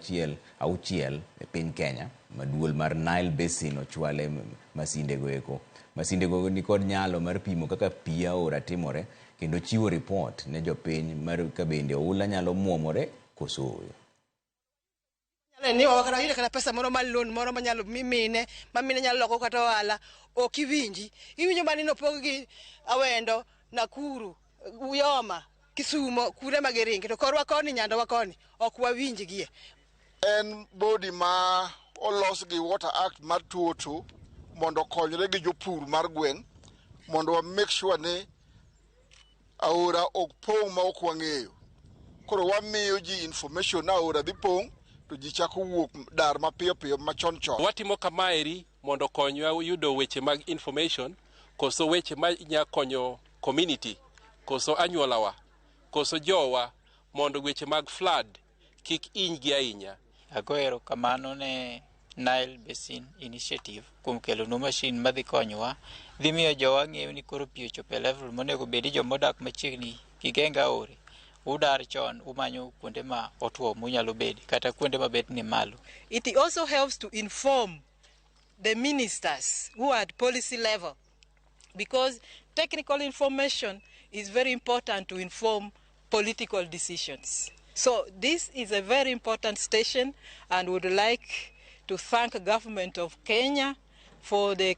auchiel e piny Kenya ma duol mar Nile Basin ochwale masindego eko. Masindego nikod nyalo mar pimo kaka pi aora timore kendo chiwo ripot ne jopiny mar ka bende oula nyalo muomore koso ooyo. Ni wakata yudo kata pesa moro mar loan moro manyalo mimine ma mine nyalo loko kata ohala ok iwinji. Iwinjo mana ni opog gi Awendo, Nakuru, Uyoma, Kisumo, kure ma giringe. To korwa koni, Nyandarua koni, ok wawinjgie. En body ma olos gi Water Act mar 2002 mondo okonyre gi jopur mar gweng' mondo wa make sure ni aora ok pong' ma ok wang'eyo. Koro wamiyo ji information na aora dhi pong' to ji chako wuok dar mapiyo piyo machon chon. Watimo kamaeri mondo okonywa yudo weche mag information koso weche ma nya konyo community koso anyuolawa koso jowa mondo weche mag flood kik hinygi ahinya. Agoyo erokamano ne Nile Basin Initiative kuom kelonwa mashin madhi konyowa. Dhi miyo jowa ng'eyo ni koro pi ochopo e level monego bed ni jomodak machiegni gi geng aore udar chon umanyo kuonde ma otuo munyalo bede kata kuonde ma bet ni malo. It also helps to inform the ministers who are at policy level, because technical information is very important to inform political decisions. So this is a very important station, and would like to thank the government of Kenya for the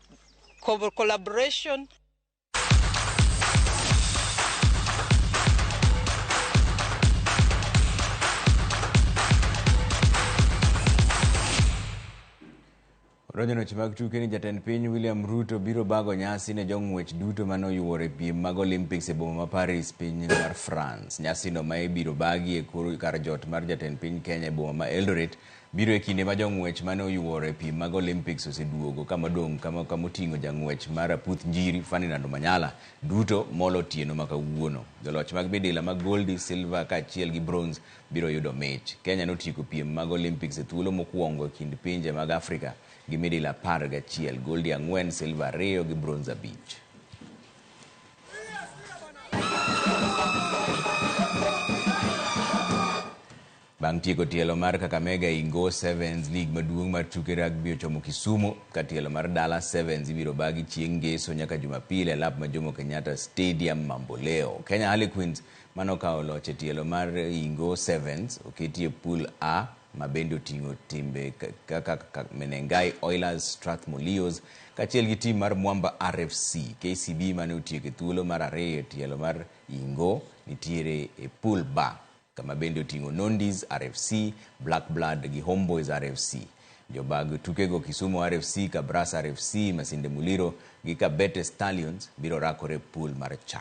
collaboration. Odonjo weche mag tuke ni jatend piny William Ruto biro bago nyasi ne jong'wech duto mane oyuoro e piem mag Olympics e boma ma Paris piny mar France. Nyasino ma ibiro bagi e kor kar jot mar jatend piny Kenya e boma ma Eldoret biro e kinde ma jong'wech mane oyuoro e piem mag Olympics oseduogo kama odong' kama oting'o jang'wech mar aputh njiri Ferdinand Omanyala duto molo otieno ma kawuono. Joloch mag midila mag goldi, silver kaachiel gi bronze biro yudo mich. Kenya notieko piem mag Olympics e thuolo mokwongo e kind pinje mag Afrika gi midila 11, goldi 4, silver 2 gi bronze 5. Bang' tieko tielo mar Kakamega Ingo Sevens League maduong' mar tuke rugby ochomo Kisumu ka tielo mar Dala Sevens ibiro bagi chieng' Ngeso nyaka Jumapil e lap ma Jomo Kenyatta Stadium Mamboleo. Kenya Harlequins manokawo loch e tielo mar Ingo Sevens oketi e pool A ma bende oting'o timbe kaka Menengai Oilers, Strathmore Leos kaachiel gi tim mar Mwamba RFC. KCB mane otieko e thuolo mar ariyo e tielo mar Ingo nitiere e pool B kama bende oting'o Nondis RFC, Black Blood gi Homeboys RFC. Jobag tukego Kisumu RFC, Kabras RFC, Masinde Muliro gi Kabete Stallions biro rakore e pool mar C.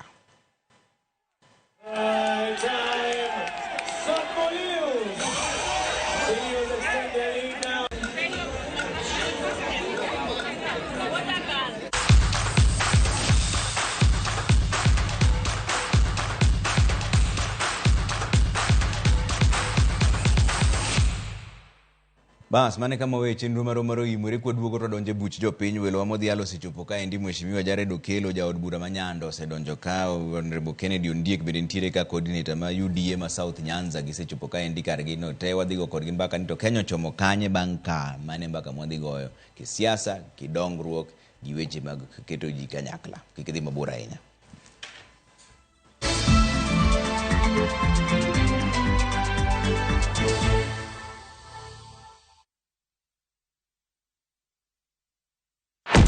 Bas, mane kama weche chenro marwa mar oimore kwaduogo to donjo e buch jopiny. Welowa modhialo osechopo kaendi. Mheshimiwa Jared Okello, jaod bura ma Nyando osedonjo ka. Honorable Kennedy Ondiek bende nitiere ka, coordinator ma UDA ma South Nyanza gisechopo kaendi kargi no te wadhi go kodgi mbaka ni to Kenya ochomo kanye bang' ka mane mbaka mwadhi goyo kisiasa, kidongruok gi weche mag keto ji kanyakla. Kik idhi mabor ahinya.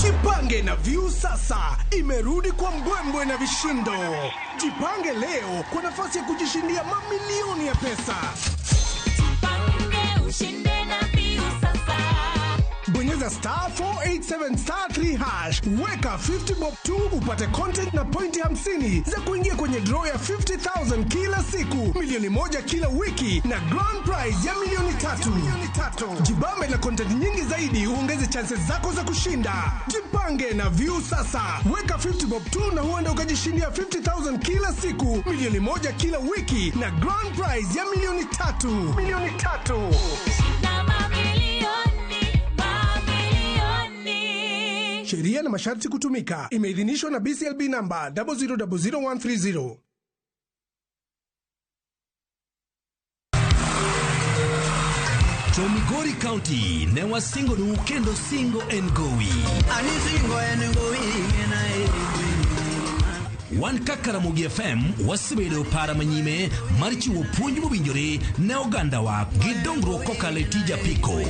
Jipange na Viusasa imerudi kwa mbwembwe na vishindo. Jipange leo kwa nafasi ya kujishindia mamilioni ya pesa. Jipange ushinde na Viusasa. Bonyeza star 487 star 3 hash, weka 50 bob tu upate content na pointi 50 za kuingia kwenye draw ya 50,000 kila siku, 1,000,000 kila wiki na grand prize ya 3,000,000. Jibambe na content nyingi zaidi uongeze chances zako za kushinda. Jipange na Viusasa, weka 50 bob tu na huenda ukajishindia 50,000 kila siku, 1,000,000 kila wiki na grand prize ya 3,000,000. 3,000,000. Na mamilioni. Sheria na masharti kutumika. Imeidhinishwa na BCLB namba 0000130. To Migori County ne wasingonu kendo singo en gowi. Ani singo en gowi Wan kaka Ramogi FM wasebedo para manyime mar chiwo puonj mowinjore ne ogandawa gi dongruok kokalo e tij apiko.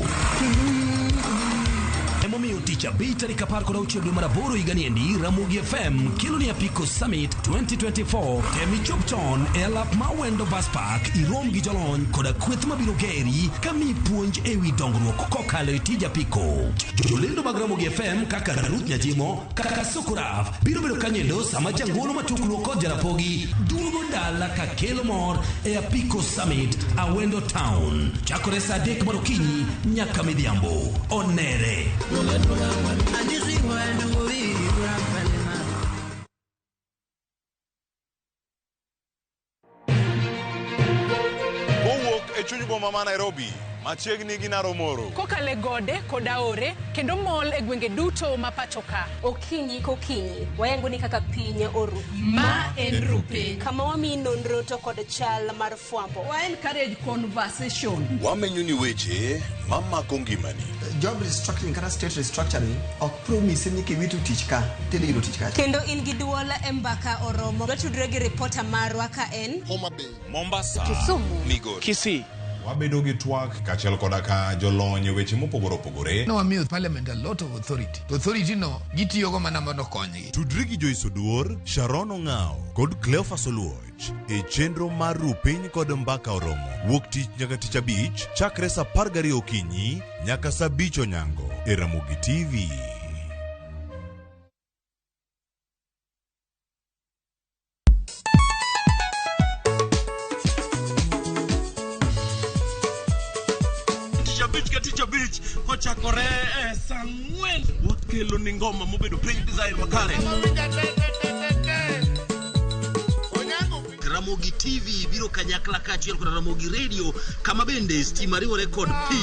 Emomiyo tich abich tarik 16 dwe mar aboro higani endi Ramogi FM kelo ni Apiko Summit 2024. Tem ichop chon e alap ma Wendo Bus Park irom gi jolony koda kweth mabiro geri kamiyi puonj ewi dongruok kokalo e tij apiko. Jolendo mag Ramogi FM kaka Ruth Nyajimo, kaka Sokoraf biro bedo kanyendo sama jangolo matuklu kod Jarapogi duogo dala ka kelo mor e Apiko Summit Awendo Town. Chakore saa 3 mar okinyi nyaka midhiambo. Onere. Kowuok e chuny boma ma Nairobi, machiegni gi Naromoro. Kokalo e gode kod aore kendo mol e gwenge duto ma pacho ka. Okinyi kokinyi, wayango ni kaka piny oru. Ma en Rupiny. Kama wamiyi nonro to kod chal mar fwambo. Wa encourage conversation. Wamenyo ni weche mamako ngimani. Job restructuring kata state restructuring ok promise ni kiwito tich ka tidhi yudo tich kacha. Kendo in gi duol e mbaka oromo. Watudre gi ripota marwa ka en Homa Bay, Mombasa, Kisumu, Migori, Kisii. Wabedo gi twak kaachiel koda ka jolony e weche mopogore opogore. Nowamiyo parliament a lot of authority. To authority no gitiyogo mana mondo okonygi. Tudri gi Joyce Oduor, Sharon Ong'ao kod Cleophas Oluoch e chenro mar Rupiny kod Mbaka Oromo wuok tich nyaka tich abich chakre saa 12 okinyi nyaka saa 5 onyango e Ramogi TV. Tich abich kochakore saa 4 wakelo ni ngoma mobedo piny design makare. Ramogi TV biro kanyakla kaachiel kod Ramogi Radio kama bende stima riwore kod pi.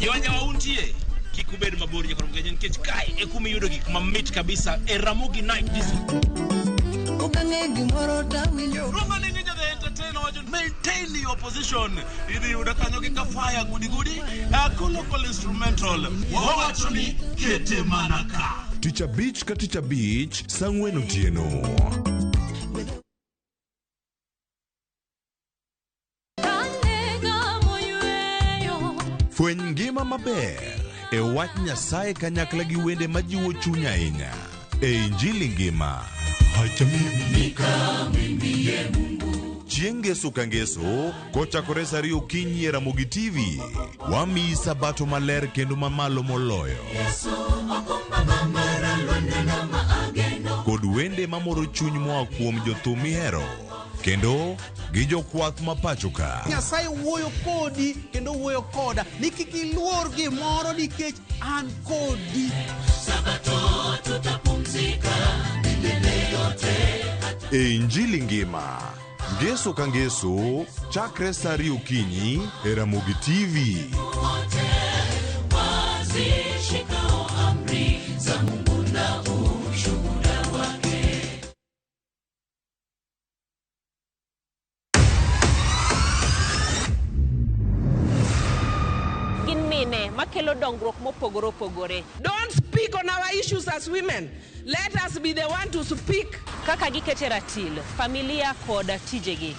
Jowanjawa untie kik ubed mabor nyaka Ramogi nikech kae e kuma iyudo gik mamit kabisa e Ramogi Night Disco. Okang'e gimoro tawinjo. Roma ne ng'enyo the entertainment. opposition. Idhi yuda kanyo gi Kafaya gudi gudi, Kolokol instrumental. Wawacho ni kete mana ka. Tich abich ka tich abich saa ang'wen otieno. Fweny ngima maber e wach Nyasaye kanyakla gi wende majiwo chuny ahinya e Injili ngima. Chieng' Ngeso ka Ngeso kochakore saa ariyo okinyi e Ramogi TV, wamiyi sabato maler kendo mamalo moloyo. Kod wende mamoro chuny moa kuom jothum mihero kendo gi jokwath ma pacho ka. Nyasaye wuoyo kodi kendo wuoyo koda ni kik iluor gimoro nikech an kodi. Sabato tutapumzika milele yote. E Injili ngima, Ngeso ka Ngeso, chakre saa ariyo okinyi e Ramogi TV. Wote wazishikao amri za Mungu na ushuhuda wake. Gin mine makelo dongruok mopogore opogore. Don't speak on our issues as women. Let us be the one to speak. Kaka gikete ratil, familia kod tijegi.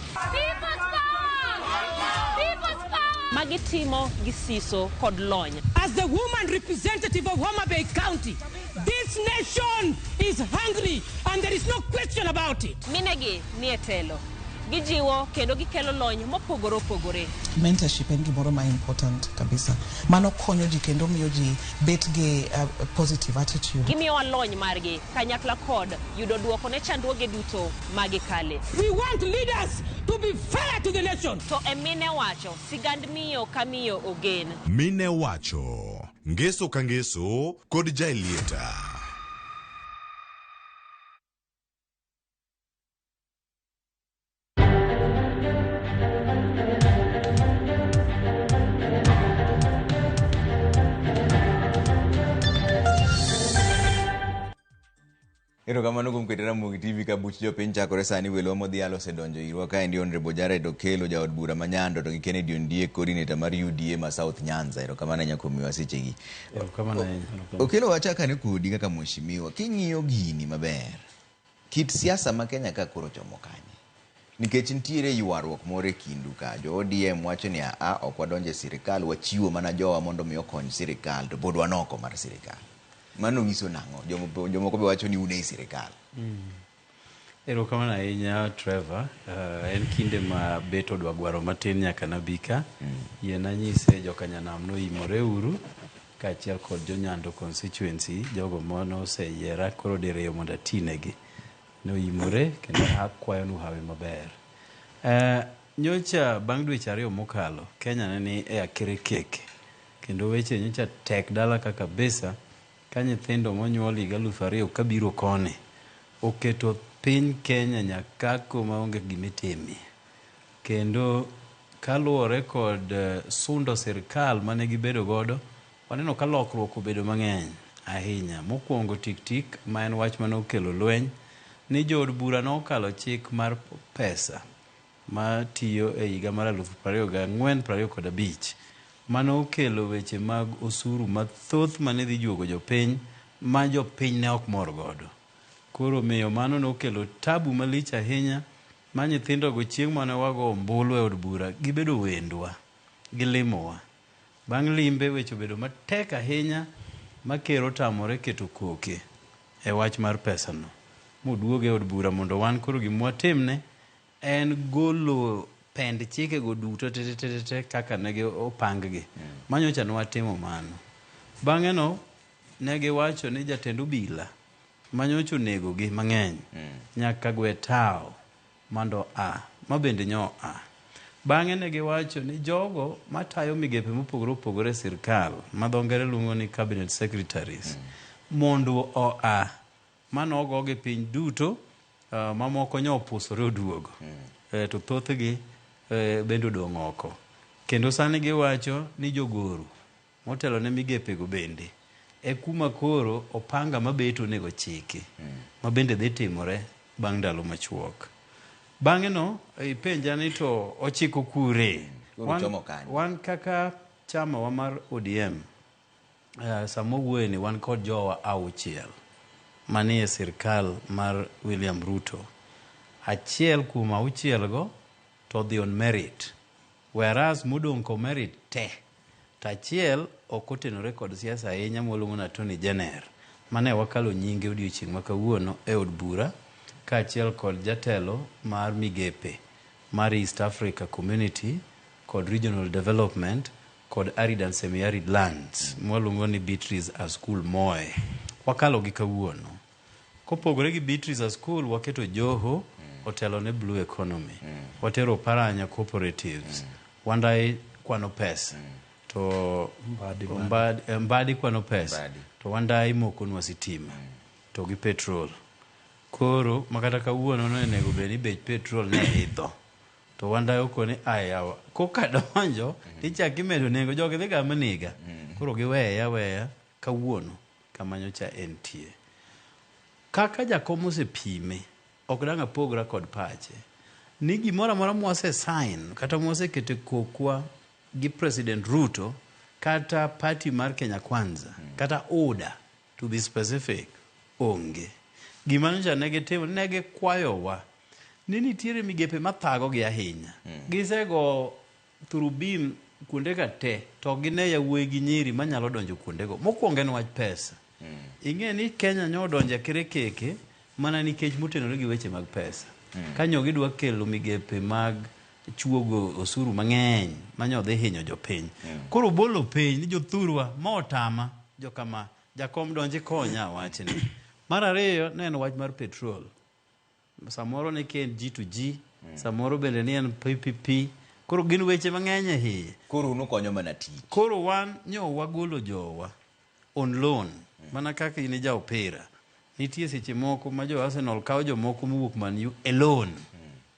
Magitimo gi siso kod lony. As the woman representative of Homa Bay County, this nation is hungry and there is no question about it. Minegi nie telo. Gijiwo kendo gikelo lony mopogore opogore. Mentorship en gimoro ma important kabisa. Mano konyo ji kendo miyo ji bet gi positive attitude. Gimiyowa lony margi kanyakla kod yudo duoko ne chandruoge duto magikale. We want leaders to be fair to the nation. To e mine wacho, sigand miyo ka miyo ogen. Mine wacho, Ngeso ka Ngeso kod Jaelieta. Erokamano kuom keto Ramogi TV ka buch jopiny chakore sani welo modhial osedonjo irwa kaendi Honorable Jared Okello jaod bura ma Nyando to gi Kennedy Ondiek coordinator mar UDA ma South Nyanza. Erokamano ahinya kuom miwa sechegi. Erokamano ahinya. Okello wachakane kodi kaka mheshimiwa king'iyo gini maber kit siasa ma Kenya ka koro chomo kanye? Nikech nitiere ywaruok moro e kindu ka jo ODM wacho ni a ok wadonjo e sirikal wachiwo mana jowa mondo mi okony sirikal to pod wan oko mar sirikal. Mano nyiso nang'o? Jomoko be wacho ni un ei sirikal. Erokamano ahinya Trevor. En kinde ma bet odwa gwaro matin nyaka nabika. Yie nanyise jokanyanam noimore uru kaachiel kod jonyando constituency jogo manoseyiera koro diriyo mondo atinegi. Noimore kendo akwayonu hawi maber. Nyocha bang' dweche ariyo mokalo Kenya ne ni e akirikeke kendo weche nyocha tek dala ka kabisa ka nyithindo monyuol higa 2000 kabiro koni oketo piny Kenya nyakako maonge gimitime. Kendo kaluwore kod sundo sirikal mane gibedo godo, waneno ka lokruok obedo mang'eny ahinya. Mokwongo tik tik ma en wach mane okelo lweny ni jood bura nokalo chik mar pesa matiyo e higa mar 2024-2025 mano okelo weche mag osuru mathoth mane dhi juogo jopiny ma jopiny ne ok mor godo. Koro miyo mano nokelo tabu malich ahinya ma nyithindogo chieng' mane wago ombulu e od bura gibedo wendwa, gilimowa. Bang' limbe weche obedo matek ahinya ma ker otamore keto koke e wach mar pesano. Moduoge e od bura mondo wan koro gima watimne en golo pend chikego duto te kaka ne opang-gi. Manyocha ne watimo mano. Bang'e no ne giwacho ni jatend obila manyocha onegogi mang'eny nyaka gwe tao mondo a ma bende nyo a. Bang'e ne giwacho ni jogo matayo migepe mopogore opogore e sirkal ma dho ngere luongo ni cabinet secretaries mondo oa mano ogogi piny duto mamoko nyo opusore oduogo to thothgi bende odong' oko. Kendo sani giwacho ni jogoro motelo ne migepego bende e kuma koro opanga mabeto onego chiki ma bende dhi timore bang' ndalo machuok. Bang'e no ipenja ni to ochiko kure. Koro Wan, chomo kanye? wan kaka chama wa mar ODM sama wuoye ni wan kod jowa auchiel manie sirkal mar William Ruto. Achiel kuom auchiel go to odhi on merit, whereas modong' ko merit te to achiel ok otenore kod siasa ahinya mwaluongo ni Attorney General mane wakalo nyinge odiochieng' ma kawuono e od bura kaachiel kod jatelo mar migepe mar East Africa Community kod Regional Development kod Arid and Semi-Arid Lands mwaluongo ni Beatrice Askul Moe. Wakalo gi kawuono. Kopogore gi Beatrice Askul, waketo Joho otelo ne Blue Economy. Watero Paranya Cooperatives. Wandai kwano pesa. To Mbadi kwano pesa. To Wandai mokonwa sitima. To gi petrol. Koro makata kawuono no onego bed ni bech petrol ne idho. To Wandai okone ayawa. Koka donjo tichak imedo nengo jogi dhi gama niga. Koro giweya weya kawuono kama nyocha entie. Kaka jakom osepime, ok dang' apogra kod pache. Ni gimoro amora mwase sign kata mwasekete kokwa gi President Ruto kata party mar Kenya Kwanza kata UDA to be specific onge. Gima nyocha ne gitimo ne gikwayowa ni nitiere migepe mathagogi ahinya. Gisego through beam kuonde ka te to ok gine yawuoyi gi nyiri manyalo donjo kuondego. Mokwongo en wach pesa. Ing'e ni Kenya nyo odonjo e kirekeke mana nikech motenore gi weche mag pesa. Ka nyo gidwa kelo migepe mag chuogo osuru mang'eny manyo dhi hinyo jopiny. Koro bolo piny ni jothurwa ma otama jokama jakom donji konya wachni. Mar ariyo ne en wach mar petrol. Samoro ni en G to G, samoro bende ni en PPP. Koro gin weche mang'eny e iye. Koro unukonyo mana tich. Koro wan nyo wagolo jowa on loan mana kaka in ja opira. Nitie seche moko ma jo Arsenal kawo jomoko mowuok Man U e loan.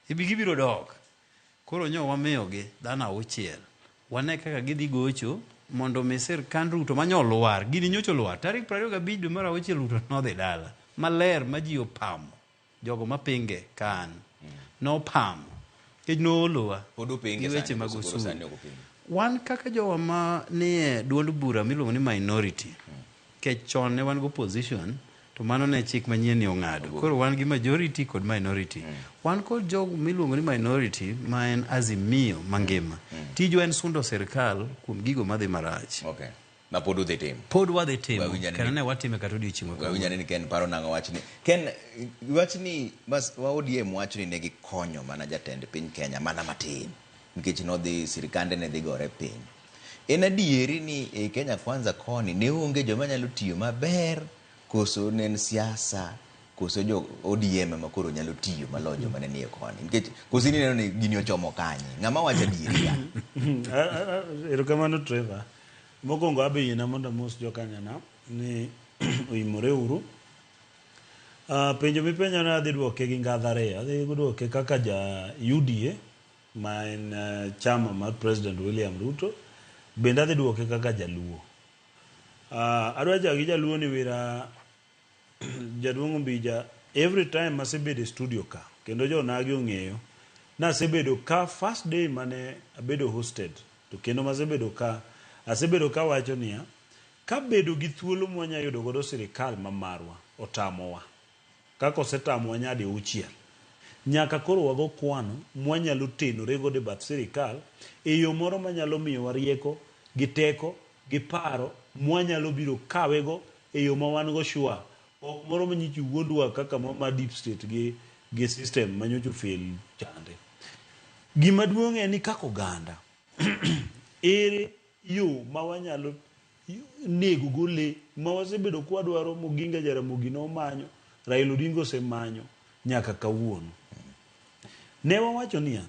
Ibi gibiro dok. Koro nyo wamiyogi dhano auchiel. Wane kaka gidhi gocho mondo mi sirkand Ruto manyo lwar. Gini nyocha olwar. Tarik 25 dwe mar auchiel Ruto nodhi dala. Maler ma ji opamo. Jogo mapinge ka an. Nopamo. Nikech noolowa. Pod upinge gi weche sani mag koso koro osuru. sani ok upinge? Wan kaka jowa ma nie duond bura miluongo ni minority, nikech chon ne wan gi opposition, to mano ne chik manyien ni ong'ado. Koro wan gi majority kod minority. Wan kod jogo miluongo ni minority ma en Azimio mangima. Tijwa en sundo sirkal kuom gigo madhi marach. Okay. Ma pod udhi timo. Pod wadhi timo. Wawinjo ni- Kendo ne watime kata odiochieng' ma Wawinjo kawuono. ni Ken paro nang'o wachni. Ken, wachni mas wa ODM wacho ni ne gikonyo mana jatend piny Kenya mana matin nikech nodhi sirikande ne dhi gore piny. En adieri ni e Kenya Kwanza koni ne onge joma nyalo tiyo maber koso ne en siasa koso jo ODM ema koro nyalo tiyo maloyo joma ne nie koni nikech koso in ineno ni gini ochomo kanye ng'ama wacho adieri ka Erokamano Trevor. Mokwongo abe yiena mondo amos jokanyana ni oimore uru. Penjo mipenjo no adhi duoke gi ngadha ariyo. Adhi duoke kaka ja UDA ma en chama mar President William Ruto. Bende adhi duoke kaka jaluo. Adwa chako gi jaluo ni wira jaduong' Ombija every time asebedo e studio ka kendo jonagi ong'eyo nasebedo ka first day mane abedo hosted to kendo masebedo ka asebedo ka wacho niya ka bedo gi thuolo mwanya yudo godo sirikal ma marwa otamowa kaka osetamowa nyadi auchiel nyaka koro wago kwano mwanyalo tenore godo e bath sirikal e yo moro manyalo miyowa rieko gi teko gi paro mwanyalo biro kawego e yo ma wan go sure ok moro manyichi wuondwa kaka ma deep state gi system manyocha fail chande gima duong' en ni kaka oganda ere yo ma wanyalo nego go lee ma wasebedo kwadwaro Oginga Jaramogi nomanyo Raila Odinga osemanyo nyaka kawuono ne wawacho niya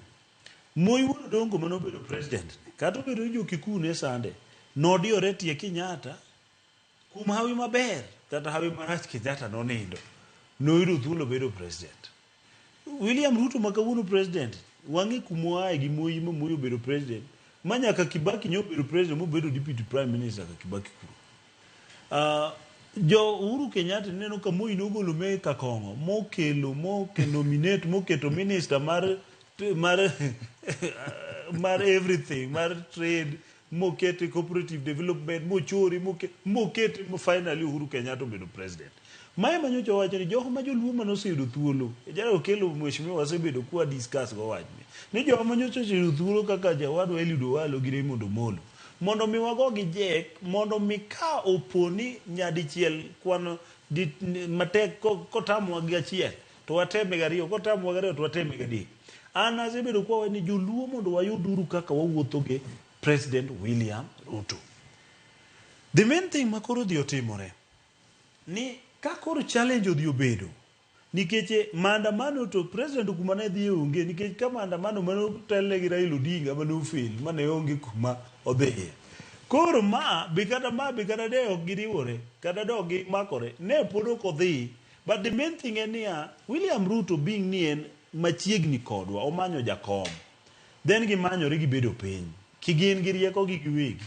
Moi wuod Odongo manobedo president kata obedo ni jo-Kikuyu ne sande nodiyore tie Kenyatta kuom hawi maber kata hawi marach Kenyatta nonindo noyudo thuolo bedo president William Ruto ma kawuono president wang'e kumoaye gi Moi ma Moi obedo president ma nyaka Kibaki nyo obedo president mobedo deputy prime minister ka Kibaki kuro. Jo Uhuru Kenyatta neno ka Moi nogolo me kakong'o mokelo moke nominate moketo minister mar mar mar everything mar trade mokete cooperative development mochori moke, mokete finally Uhuru Kenyatta obedo president. Mae manyocha wacho ni jogo ma joluo mane oseyudo thuolo jara okelo mheshimiwa wasebedo kwa discuss go wachni ni jogo manyocha oseyudo thuolo kaka jawadwa Eliud Owalo gi Raymond Omolo mondo mi wago gi jek mondo mi ka opo ni nyadichiel kwano di, matek kotamowa gi achiel to wateme gariyo kotamowa gariyo to wateme gadek. An asebedo kwa ni joluo mondo wayud uru kaka wawuotho gi President William Ruto. The main thing ma koro dhi otimore ni ka koro challenge odhi obedo nikech maandamano to president kuma ne dhi onge nikech ka maandamano mane otelne gi Raila Odinga mane ofail mane onge kuma odhiye. Koro ma be kata ma be kata de ok giriwore kata de ok gimakore ne pod ok odhi. But the main thing en niya William Ruto being ni en machiegni kodwa omanyo jakom then gimanyore gibedo piny kigin gi rieko gi giwegi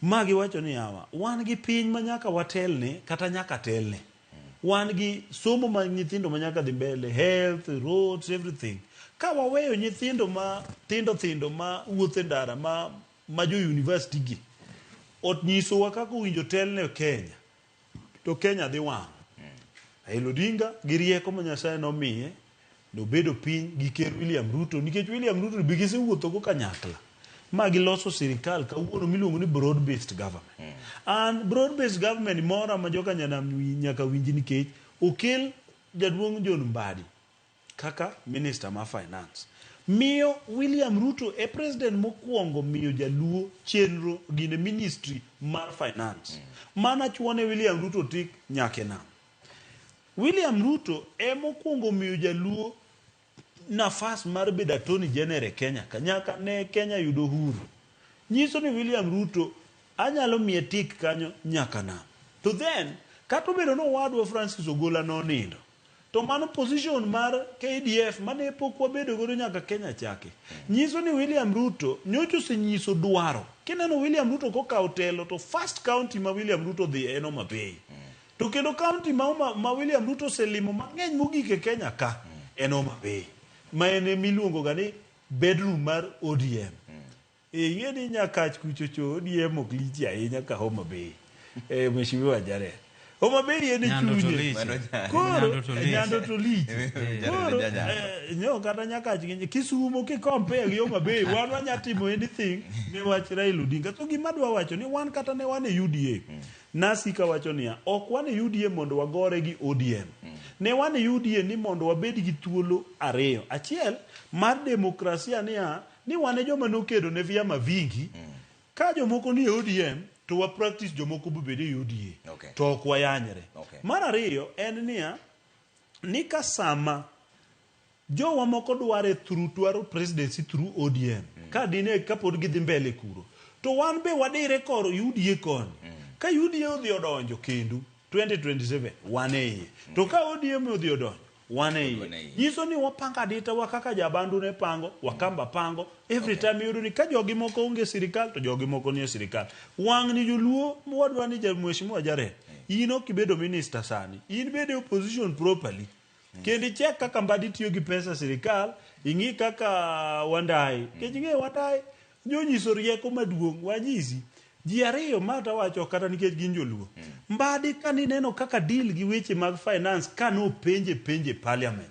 ma giwacho ni yawa wan gi piny ma nyaka watelne kata nyaka telne wan gi somo ma nyithindo ma nyaka dhi mbele health roads everything ka waweyo nyithindo ma tindo tindo ma wuotho e ndara ma, ma jo university gi onyisowa kaka owinjo telne Kenya to Kenya dhi wang'. Raila Odinga gi rieko ma Nyasaye nomiye nobedo piny gi ker William Ruto nikech William Ruto be gisewuotho go kanyakla ma giloso sirikal kawuono miluongo ni broad based government. And broad based government mora ma joka nyanam nyaka winji nikech okel jaduong' John Mbadi kaka minister ma finance. Miyo William Ruto e president mokwongo miyo jaluo chenro gine ministry mar finance. Mana chuone William Ruto tik nyaka e nam. William Ruto emokwongo miyo jaluo nafas mar bedo attorney general e Kenya ka nyaka ne Kenya yudo uhuru. Nyiso ni William Ruto anyalo miye tik kanyo nyaka nam. To then kata obedo ni owadwa Francis Ogola nonindo to mano position mar KDF mane pok wabedo godo nyaka Kenya chake. Nyiso ni William Ruto nyocha osenyiso dwaro. Kineno William Ruto kokawo telo to first county ma William Ruto dhi en Homa Bay. To kendo county ma, ma William Ruto oselimo mang'eny mogik e Kenya ka en Homa Bay. Ma en emiluongo ga ni bedroom mar ODM. Ing'e ni Nyakach kuchocho ODM ok lich ahinya ka Homa Bay. Mheshimiwa Jared. Homa Bay en e chunye. Koro Nyando to lich. Koro nyo kata Nyakach gi Kisumo ki compare gi Homa Bay wan wanya timo anything ne wach Raila Odinga. To gima adwa wacho ni wan kata ne wan e UDA. Nasika wacho niya, ok wan e UDA mondo wagore gi ODM. Ne wan e UDA ni mondo wabed gi thuolo ariyo. Achiel mar demokrasia niya, ni wan e joma nokedo ne vyama vingi. Ka jomoko ni e ODM to wa practice jomoko bobed e UDA. To ok wayanyre. Mar ariyo en niya, ni ka sama jowa moko dware through dwaro presidency through ODM ka dine kapod gidhi mbele kuro to wan be wadire kor UDA koni ka UDA odhi odonjo kendo 2027 wan e iye to ka ODM odhi odonjo wan e iye nyiso ni wapango adita wa kaka jabandu ne pango wakamba pango every time iyudo ni ka jogi moko onge sirikal to jogi moko nie sirikal wang' ni joluo wadwa ni mheshimiwa Jared in ok ibedo minister sani in bede opposition properly kendo ichek kaka Mbadi tiyo gi pesa sirikal ing'i kaka Wandayi nikech ing'e Wandayi nonyiso rieko maduong' wanyisi ji ariyo ma tawacho kata nikech gin joluo Mbadi kanineno kaka deal gi weche mag finance kanopenje penje parliament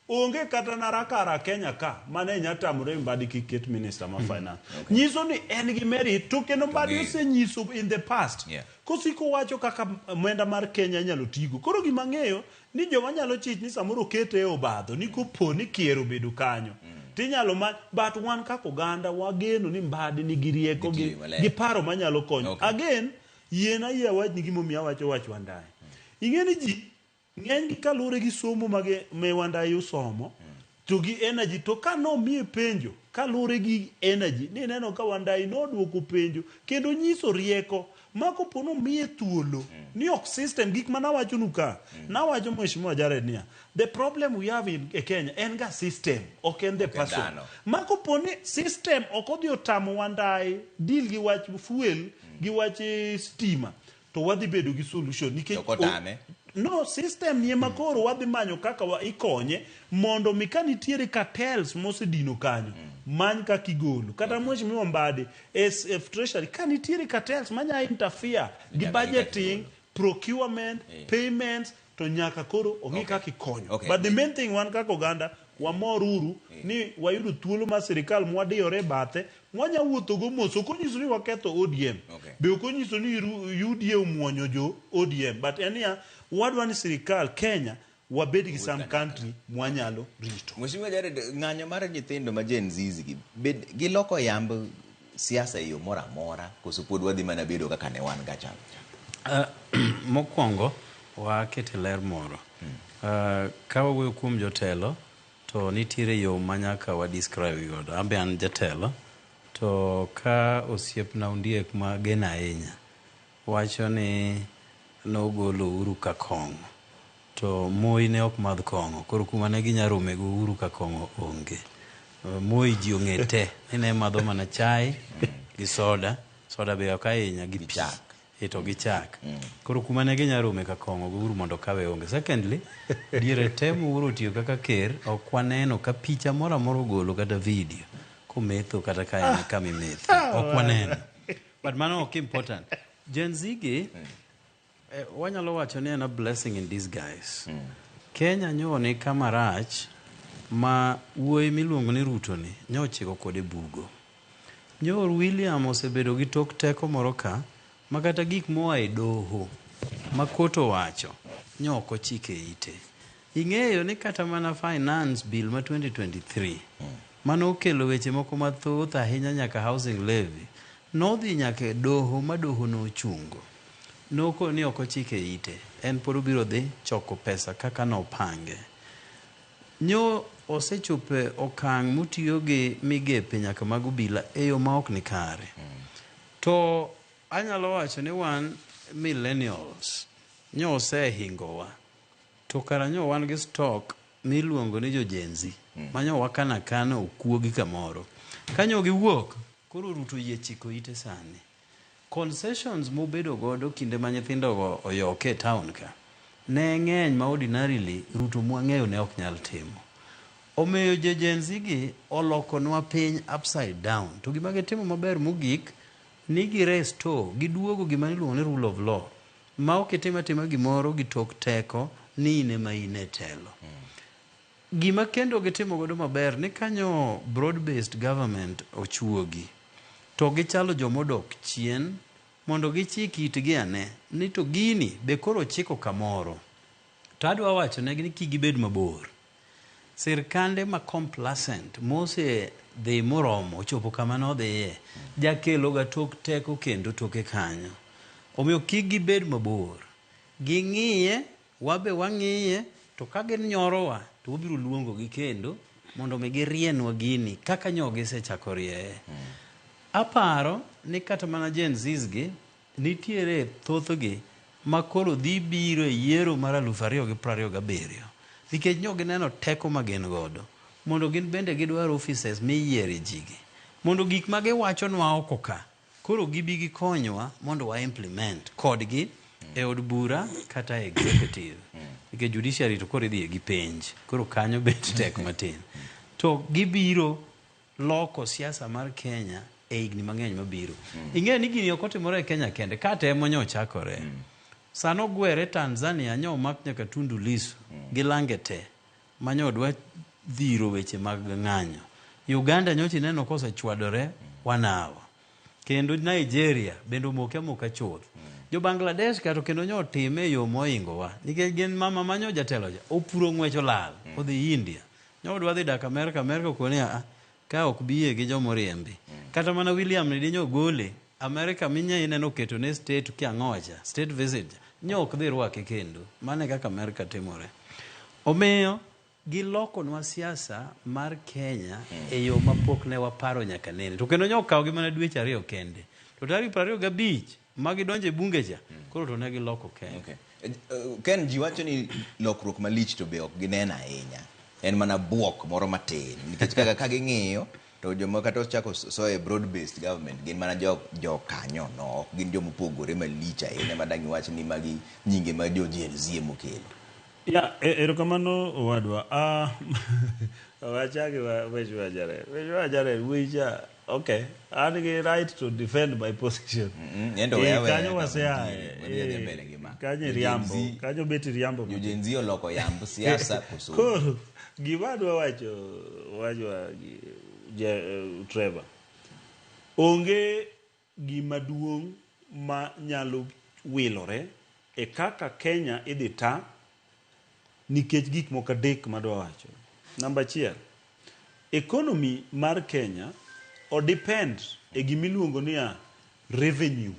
onge kata narakara Kenya ka mane nya tamore Mbadi kik ket minister ma finance nyiso ni en gi merit to kendo Mbadi osenyiso in the past kosiko wacho kaka omenda mar Kenya inyalo tigo koro gima ng'eyo ni joma nyalo chich ni samoro okete e obadho ni kopo ni kier obedo kanyo tinyalo ma but wan kaka oganda wageno ni Mbadi nigi rieko gi paro manyalo konyo again yien ayie awachni gimomiyo awacho wach Wandayi ing'e ni ji ng'eny gi kaluwore gi somo mage me Wandayi osomo to gi energy to ka nomiye penjo kaluwore gi energy ni neno ka Wandayi nodwoko penjo kendo nyiso rieko ma kopo nomiye thuolo ni ok system gik ma nawachonu ka nawacho mheshimiwa Jared niya the problem we have in e Kenya en ga system ok en the person ma kopo ni system ok odhi otamo Wandayi deal gi wach fuel gi wach stima to wadhi bedo gi solution nikech To kotame? no system ni ema koro wadhi manyo kaka wa ikonye mondo mi ka nitiere cartels mosedino kanyo many kaka igolo kata mheshimiwa Mbadi SF Treasury ka nitiere cartels manya interfere gi Nyaka ng'i kaka budgeting procurement payments to nyaka koro ong'i kaka ikonyo Okay. but the main thing wan kaka oganda wamor uru ni wayudo thuolo mar sirikal mwadiyore e bathe mwanya wuothogo mos ok onyiso ni waketho ODM Okay. be ok onyiso ni UDA omuonyo jo ODM but en niya wadwa ni sirikal Kenya wabed gi some country mwanyalo rito Mheshimiwa Jared, ng'anyo mar nyithindo ma Gen Z gi bed giloko yamb siasa e yo moro amora koso pod wadhi mana bedo kaka ne wan ga chon? Mokwongo wakete ler moro. Ka wawuoyo kuom jotelo to nitiere yo ma nyaka wa describe godo. An be an jatelo to ka osiepna Ondiek ma ageno ahinya wacho ni nogolo Uhuru ka kong'o to Moi ne ok madh kong'o koro kuma ne ginya rome gi Uhuru ka kong'o onge. Moi ji ong'e te ni ne madho mana chai gi soda, soda be ok ahinya gi pi e to gi chak. Koro kuma ne ginya rome ka kong'o gi Uhuru mondo okawe onge. Secondly, diere te ma Uhuru otiyo kaka ker, ok waneno ka picha moro amora ogolo kata video kometho kata ka en kama imethe. Ok waneno. But mano ok important. Gen Z gi, wanyalo wacho ni en a blessing in disguise. Kenya nyo ni kama rach ma wuoyi miluongo ni Ruto ni nyo ochiko kode bugo. Nyor William osebedo gi tok teko moro ka ma kata gik moa e doho ma kot owacho nyo ok ochike ite. Ing'eyo ni kata mana finance bill ma 2023 mane okelo weche moko mathoth ahinya nyaka housing levy nodhi nyaka e doho ma doho nochungo. Noko ni ok ochike ite. En pod obiro dhi choko pesa kaka nopange. Nyo osechopo e okang' motiyo gi migepe nyaka mag obila e yo ma ok ni kare. To anyalo wacho ni wan millennials nyo osehingowa. To kara nyo wan gi stock miluongo ni jo Gen Z ma nyo wakano akana okuogi kamoro. Ka nyo giwuok, koro Ruto oyie chiko ite sani. Concessions mobedo godo kinde ma nyithindo go oyoke e town ka ne ng'eny ma ordinarily Ruto mwang'eyo ne ok nyal timo. Omiyo jo Gen Z gi olokonwa piny upside down. To gima gitimo maber mogik ni gi restore, giduogo gima iluongo ni rule of law. Ma ok itim atima gimoro gi tok teko ni in ema in e telo. Gima kendo gitimo godo maber ni kanyo broad based government ochuogi to gichalo joma odok chien mondo gichik itgi ane ni to gini be koro ochiko kamoro. To adwa wacho negi ni kik gibed mabor. Sirkande ma complacent mose dhi moromo ochopo kama nodhiye jakelo ga tok teko kendo toke kanyo. Omiyo kik gibed mabor. Ging'iye, wabe wang'iye, to ka ginyorowa to wabiro luongo gi kendo mondo mi girienwa gini kaka nyo gisechako rieye. Aparo ni kata mana Gen Zs gi nitiere thothgi ma koro dhi biro e yiero mar 2027 nikech nyo gineno teko ma gin godo mondo gin bende gidwar offices miyiere ji gi mondo gik ma giwachonwa oko ka koro gibi gikonywa mondo wa implement kodgi e od bura kata e executive nikech judiciary to koro idhiye gi penj koro kanyo bet tek matin to gibiro loko siasa mar Kenya e higni mang'eny mabiro. Ing'eyo ni gini ok otimore e Kenya kende, ka temo nyo ochakore. Sano ogwere Tanzania nyo omak nyaka Tundu Lissu gi lange te ma nyo dwa dhiro weche mag ng'anyo. Uganda nyocha ineno kosechwadore wanawa. Kendo Nigeria bende omoke amoka chuth. Jo Bangladesh kato kendo nyo otime e yo mohingowa nikech gin mama ma nyo jatelo cha opuro ng'wech olal odhi India. Nyo odwa dhi dak Amerka, Amerka okone a ka ok biye gi joma oriembi. Kata mana William ni dinyo gole Amerka minya ineno oketo ne state kiang'owa cha, state visit cha, nyo ok dhi rwake kendo. Mano e kaka Amerka timore. Omiyo gilokonwa siasa mar Kenya e yo ma pok ne waparo nyaka nene. To kendo nyo okawogi mana dweche 2 kende. To tarik 25 ma gidonjo e bunge cha, koro to ne giloko Kenya. Okay. Ken, ji wacho ni lokruok malich to be ok ginen ahinya. En mana buok moro matin. Nikech kaka ka ging'iyo To joma kata ochako soye broad based government gin mana jo jokanyo no, ok gin joma opogore malich ahinya ma dang' iwach ni magi nyinge ma jo Gen Z emokelo. Ya, erokamano owadwa. Ah, wachaki wa Mheshimiwa Jared. Mheshimiwa Jared, wicha, okay. An gi right to defend my position. Ento weya Eh, weya kanyo kama waseaye. nitiere, wadhi adhiya Eh, mbele gi ma. Kanyo Jo Gen iriambo. Z- Kanyo bet iriambo. Jo Gen Z oloko yamb siasa koso? Koro, gima adwa wacho, wachwa gi Trevor. Onge gima duong' ma nyalo wilore e kaka Kenya idhi ta nikech gik moko adek madwa wacho. Namba achiel, economy mar Kenya o depend e gimiluongo niya revenue.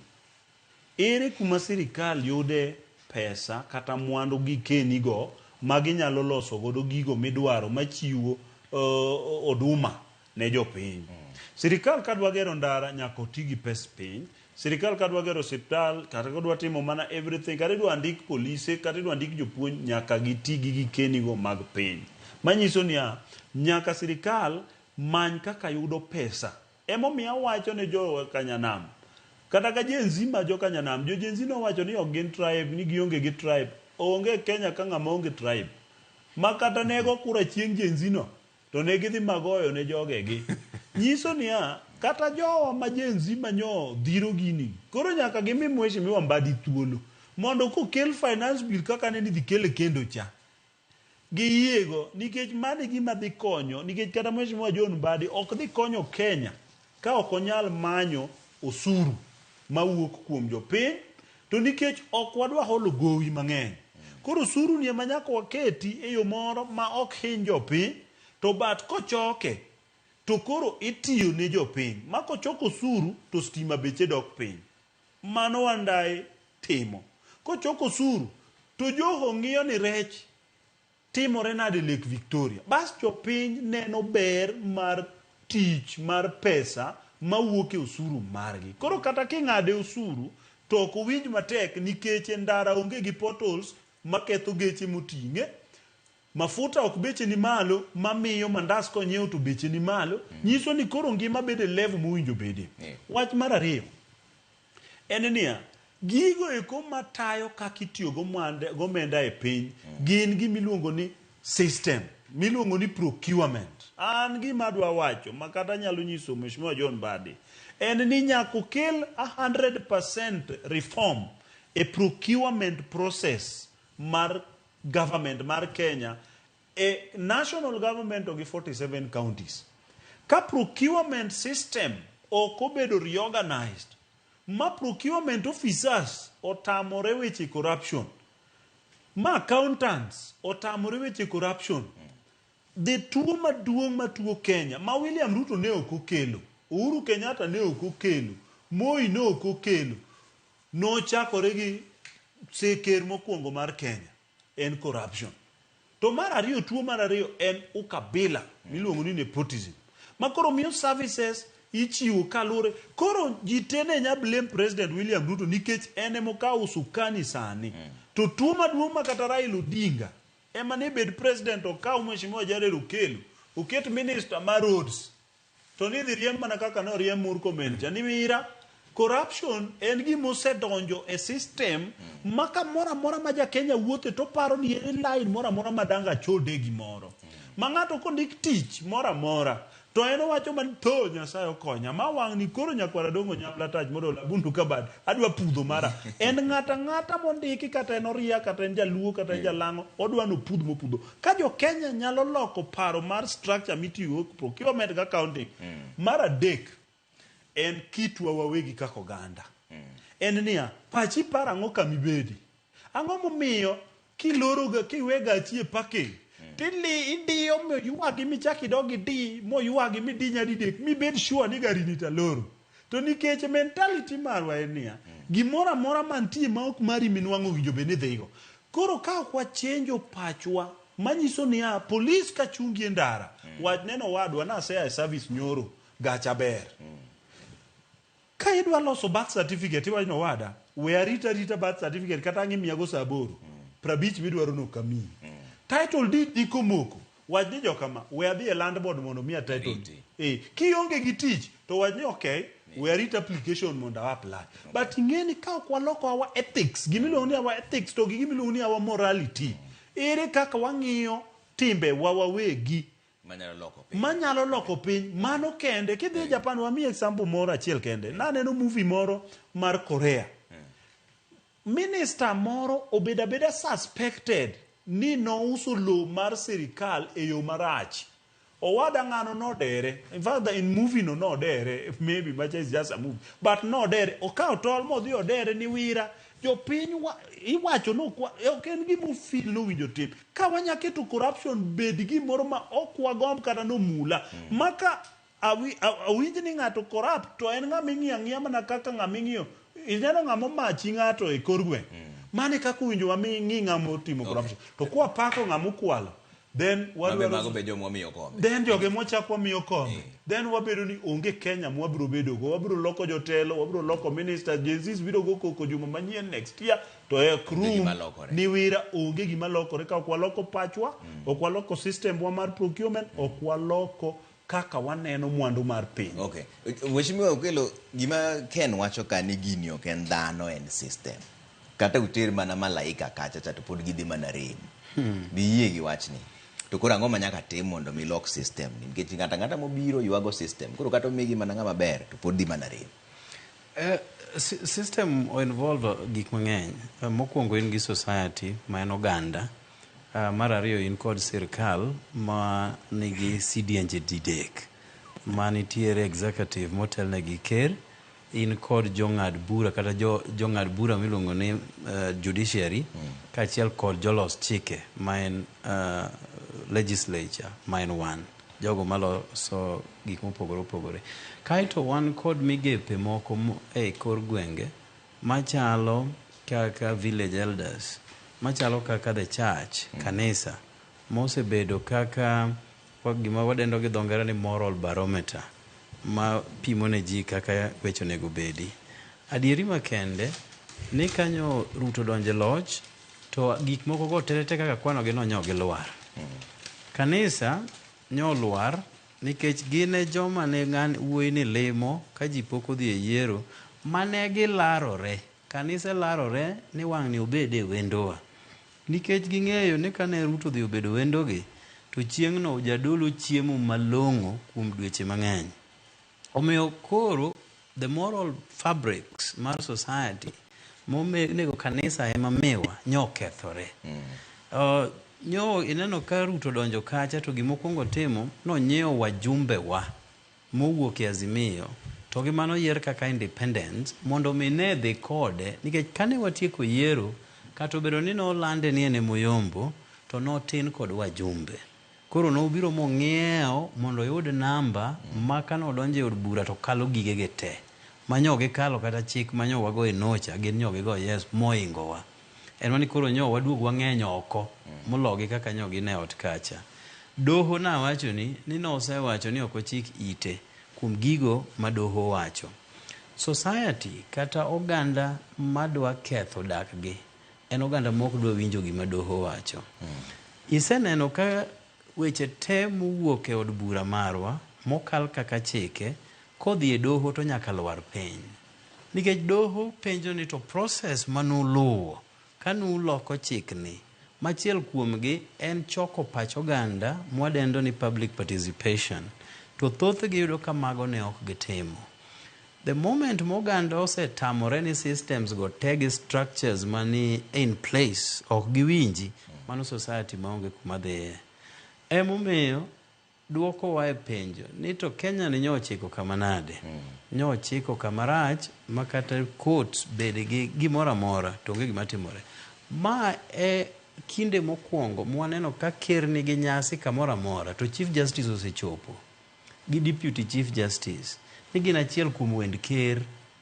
Ere kuma sirikal yude pesa kata mwandu gi keni go ma ginyalo loso godo gigo midwaro machiwo oduma ne jopiny. Sirikal kadwa gero ndara nyaka oti gi pes piny. Sirikal kadwa gero osiptal kata kodwa timo mana everything kata idwa ndik polise kata idwa ndik jopuonj nyaka giti gi gikeni go mag piny. Manyiso niya, nyaka sirikal many kaka yudo pesa. Emomiyo awacho ne jo Kanyanam, kata ka Gen Z ma jo Kanyanam, jo Gen Z nowacho ni ok gin tribe, ni gionge gi tribe. Onge Kenya ka ng'ama onge tribe. Ma kata ne go kura chieng' Gen Z no, to ne gidhi magoyo ne jogegi. Nyiso niya, kata jowa ma Gen Z manyo dhiro gini, koro nyaka gimi Mheshimiwa Mbadi thuolo mondo kokel finance bill kaka ne idhi kele kendo cha, giyiego nikech mano e gima dhi konyo nikech kata Mheshimiwa John Mbadi ok dhi konyo Kenya ka ok onyal manyo osuru mawuok kuom jopiny to nikech ok wadwa holo gowi mang'eny. Koro osuru ni ema nyaka waketi e yo moro ma ok hiny jopiny to but kochoke to koro itiyo ne jopiny ma kochok osuru to stima beche dok piny. Mano Wandayi timo. Kochok osuru to Joho ng'iyo ni rech timore nade Lake Victoria. Bas jopiny neno ber mar tich mar pesa mawuok e osuru margi. Koro kata king'ade osuru to ok owinj matek nikech e ndara onge gi potholes maketho geche moting'e. Mafuta ok beche ni malo mamiyo mandas konyiew to beche ni malo. Nyiso ni koro ngima bedo e level mowinjo bedie. Wach mar ariyo en niya, gigo eko matayo kaka itiyo gomenda e piny gin gimiluongo ni system, miluongo ni procurement. An gima adwa wacho ma kata anyalo nyiso Mheshimiwa John Mbadi en ni nyaka okel 100% reform e procurement process mar government mar Kenya e national government to gi 47 counties. Ka procurement system ok obedo reorganized ma procurement officers otamore weche corruption, ma accountants otamore weche corruption, the tuo maduong' matuo Kenya ma William Ruto ne ok okelo, Uhuru Kenyatta ne ok okelo, Moi ne ok okelo, nochakore gi ker mokwongo mar Kenya en corruption. To mar ariyo, tuo mar ariyo en ukabila miluongo ni nepotism. Ma koro miyo services ichiwo kaluwore. Koro ji te ne nya blame President William Ruto nikech en emokawo usukani sani. To tuo maduong' ma kata Raila Odinga ema ne bed president okaw Mheshimiwa Jared Okello oket minister mar roads to ni idhi riemb mana kaka noriemb Murkomen cha ni mira corruption en gima osedonjo e system ma kamoro amora ma ja Kenya wuothe to paro ni ere line moro amora ma dang' achode gimoro ma ng'ato kondik tich moro amora to en owacho man tho Nyasaye okonya ma wang' ni koro nyakwara dongo nyamla tach mondo labundu kabad adwa pudho mara en ng'ata ng'ata mondiki kata en oria kata en jaluo kata en jalang'o odwa nopudh mopudho ka jo Kenya nyalo loko paro mar structure mitiyogo procurement ga accounting mar adek en kitwa wawegi kaka oganda en niya pachi paro ang'o kamibede ang'o momiyo kiloro ga kiwe gachi e parking tili idiyo moywagi michak idog idi moywagi midi nyadidek mibed sure ni gari ni taloro to nikech mentality marwa en niya gimoro amora mantie ma ok mari minwang'o owinjo bed ni dhigo koro ka ok wachenjo pachwa manyiso niya polis ka chungi e ndara wach neno wadwa nasea e service nyoro gacha ber ka idwa loso birth certificate iwacho ni owada we arita arita birth certificate kata ang' imiyago saa aboro 50 midwaro no ok amiyi title deed ni komoko Wach ni jokama, we adhi e land board mondo miya title. Eh, kionge gi tich to wach ni okay, we arit application mondo a apply. But ing'e ni ka ok waloko our ethics, gimiluongo ni our ethics to gi gimiluongo ni our morality, ere kaka wang'iyo timbe wa wawegi Manyalo loko piny. Manyalo loko piny. Mano kende. Kidhi e Japan, wamiyi example moro achiel kende. Naneno movie moro mar Korea. Minister moro obedo abeda suspected ni nouso lowo mar sirikal e yo marach. Owada ng'ano nodere. In fact, in movie no nodere. Maybe macha is just a movie. But nodere. Okawo tol modhi odere ni wira. Jopiny wa, iwacho ni ok ok en gima ofil nowinjo tim. Ka wanya keto corruption bed gimoro ma ok wagomb kata nomula. Maka awinj ni ng'ato corrupt to en ng'ama ing'iyo ang'iya mana kaka ng'ama ing'iyo. Ineno ng'ama omachi ng'ato e kor gweng'. Mano e kaka owinjo wami ng'i ng'ama otimo corruption. To kwapako ng'ama okwalo, then Mabe wadwaro mago be joma wamiyo kombe. Then joge mwachak wamiyo kombe. Then wabedo ni onge Kenya mwabiro bedo go. Wabiro loko jotelo, wabiro loko ministers, Gen Zs biro go koko juma manyien next year to e Onge room gima lokore. ni wira onge gima lokore ka ok waloko pachwa, ok waloko system wa mar procurement, ok waloko kaka waneno mwandu mar piny. Okay. Mheshimiwa Okello, gima Ken wacho ka ni gini ok en dhano en system. Kata uter mana malaika kacha cha to pod gidhi mana rem. Diyie gi wachni. To koro ang'o ma nyaka tim mondo mi lok system ni? Nikech ng'ato ang'ata mobiro ywago system. Koro kata omigi mana ng'ama ber to pod dhi mana rem. System o involve gik mang'eny. Mokwongo in gi society ma en oganda. Mar ariyo in kod sirkal ma nigi sidienje didek ma nitiere executive motelne gi ker, in kod jong'ad bura kata jong'ad bura miluongo ni judiciary kaachiel kod jolos chike ma en legislature ma en wan jogo maloso gik mopogore opogore. Kaeto wan kod migepe moko e kor gwenge machalo kaka village elders, machalo kaka the church, kanisa, mosebedo kaka gima wadendo gi dho ngere ni moral barometer, ma pimo ne ji kaka weche onego bedi. Adieri makende ni kanyo Ruto donje loch to gik moko go te te kaka kwano gi no nyo gilwar. Kanisa nyo lwar nikech gin e joma ne ng'an wuoyi ni limo ka ji pok odhi e yiero mane gilarore. Kanise larore ni wang' ni obed e wendowa. Nikech ging'eyo ni kane Ruto odhi obedo wendogi, to chieng'no jadolo chiemo malong'o kuom dweche mang'eny. Omiyo koro the moral fabrics mar society monego kanisa ema miwa nyo okethore. Nyo ineno ka Ruto donjo kacha to gima okwongo timo nonyiewo wajumbe wa mowuok e Azimio to gi mano yier kaka independent mondo mi ne dhi kode nikech kane watieko yiero kata obedo ni nolande ni en emoyombo to notin kod wajumbe. Koro nobiro mong'iewo mondo oyud namba ma kane odonjo e od bura to kalo gigege te. Manyo gikalo kata chik manyo wago e nocha gin nyo gigo yes moingowa. En mani koro nyo waduog wang'eny oko mologi kaka nyo gin e ot kacha. Doho nawacho ni nosewacho ni ok ochik ite kuom gigo ma doho wacho. Society kata oganda madwa ketho dakgi en oganda mok dwa winjo gima doho wacho. Iseneno ka weche te mowuok e od bura marwa mokal kaka chike kodhi e doho to nyaka lwar piny. Nikech doho penjo ni to process manuluwo kanuloko chikni machiel kuomgi en choko pach oganda mwadendo ni public participation to thothgi yudo ka mago ne ok gitimo. The moment moganda osetamore ni systems go te gi structures mani in place ok giwinji, mano society maonge kuma dhiye. Emomiyo duokowa e penjo ni to Kenya ni nyo ochiko kama nade? Nyo ochiko kama rach ma kata court bed gi gimoro amora to onge gima timore. Ma e kinde mokwongo mwaneno ka ker nigi nyasi kamoro amora to Chief Justice osechopo gi Deputy Chief Justice ni gin achiel kuom wend ker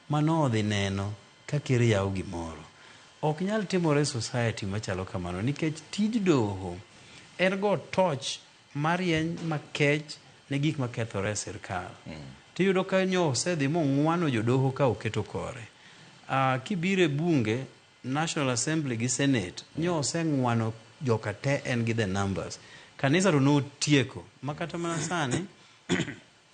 manodhi neno ka ker yawo gimoro. Ok nyal timore e society machalo kamano nikech tij doho en go toch marieny makech ne gik makethore e sirkal. Tiyudo ka nyo osedhi mong'wano jodoho ka oketo kore. Kibiro e bunge, National Assembly gi Senate, nyo oseng'wano joka te en gi the numbers. Kanisa to notieko ma kata mana sani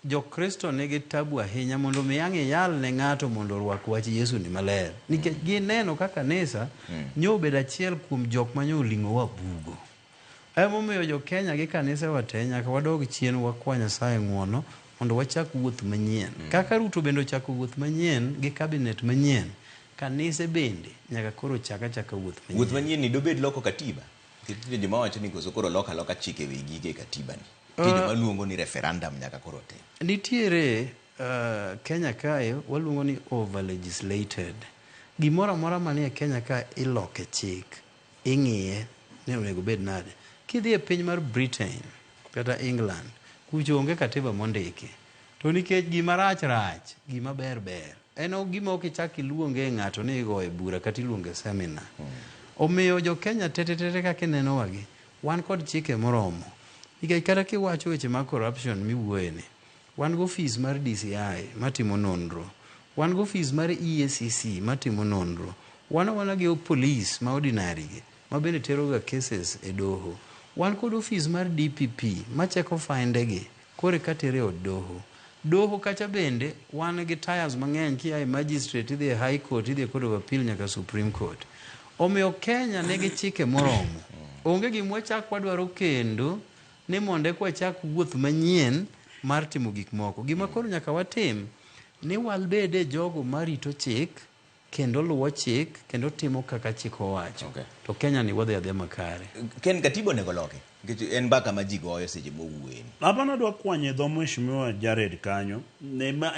Jokristo nigi tabu ahinya mondo mi ang' iyal ne ng'ato mondo orwak wach Yesu ni maler. Nikech gineno ka kanisa nyo obedo achiel kuom jok ma nyo oling'owa bugo. Emomiyo jo Kenya gi kanisewa te nyaka wadog chien wakwa Nyasaye ng'uono mondo wachak wuoth manyien. Kaka Ruto bende ochako wuoth manyien gi cabinet manyien, kanise bende nyaka koro chak achaka wuoth manyien. Wuoth manyien ni dobed loko katiba? Nikech nitie joma wacho ni koso koro lok aloka chike e wi gige katiba ni. Nitie joma luongo ni referendum nyaka koro tim. Nitiere Kenya kae waluongo ni over legislated. Gimoro amora manie Kenya ka iloke chik, ing'iye ni onego obed nade. Kidhi e piny mar Britain kata England, kucho onge katiba mondiki. To nikech gima rach rach, gima ber ber. En ok gima ok ichak iluonge ng'ato ni igoye bura kata iluonge seminar. Omiyo jo Kenya tete tete kaka inenowagi, wan kod chike moromo. Nikech kata kiwacho weche mag corruption miwuoye ni, wan gi ofis mar DCI matimo nonro. Wan gi ofis mar EACC matimo nonro. Wan awana gi police ma ordinary gi ma bende tero ga cases e doho. Wan kod ofis mar DPP macheko finde gi koro eka tere e od doho. Doho kacha bende wan gi tiers mang'eny kia e magistrate idhi e high court idhi e court of appeal nyaka supreme court. Omiyo Kenya nigi chike moromo. Onge gima wachak wadwaro kendo ni mondo eka wachak wuoth manyien mar timo gik moko. Gima koro nyaka watim ni wabede jogo marito chik kendo luwo chik kendo timo kaka chik owacho. To Kenya ni wadhi adhiya makare. Ken katiba onego loki nikech en mbaka ma ji goyo seche mowuoye ni. Hapa nadwa kwanye dho Mheshimiwa Jared kanyo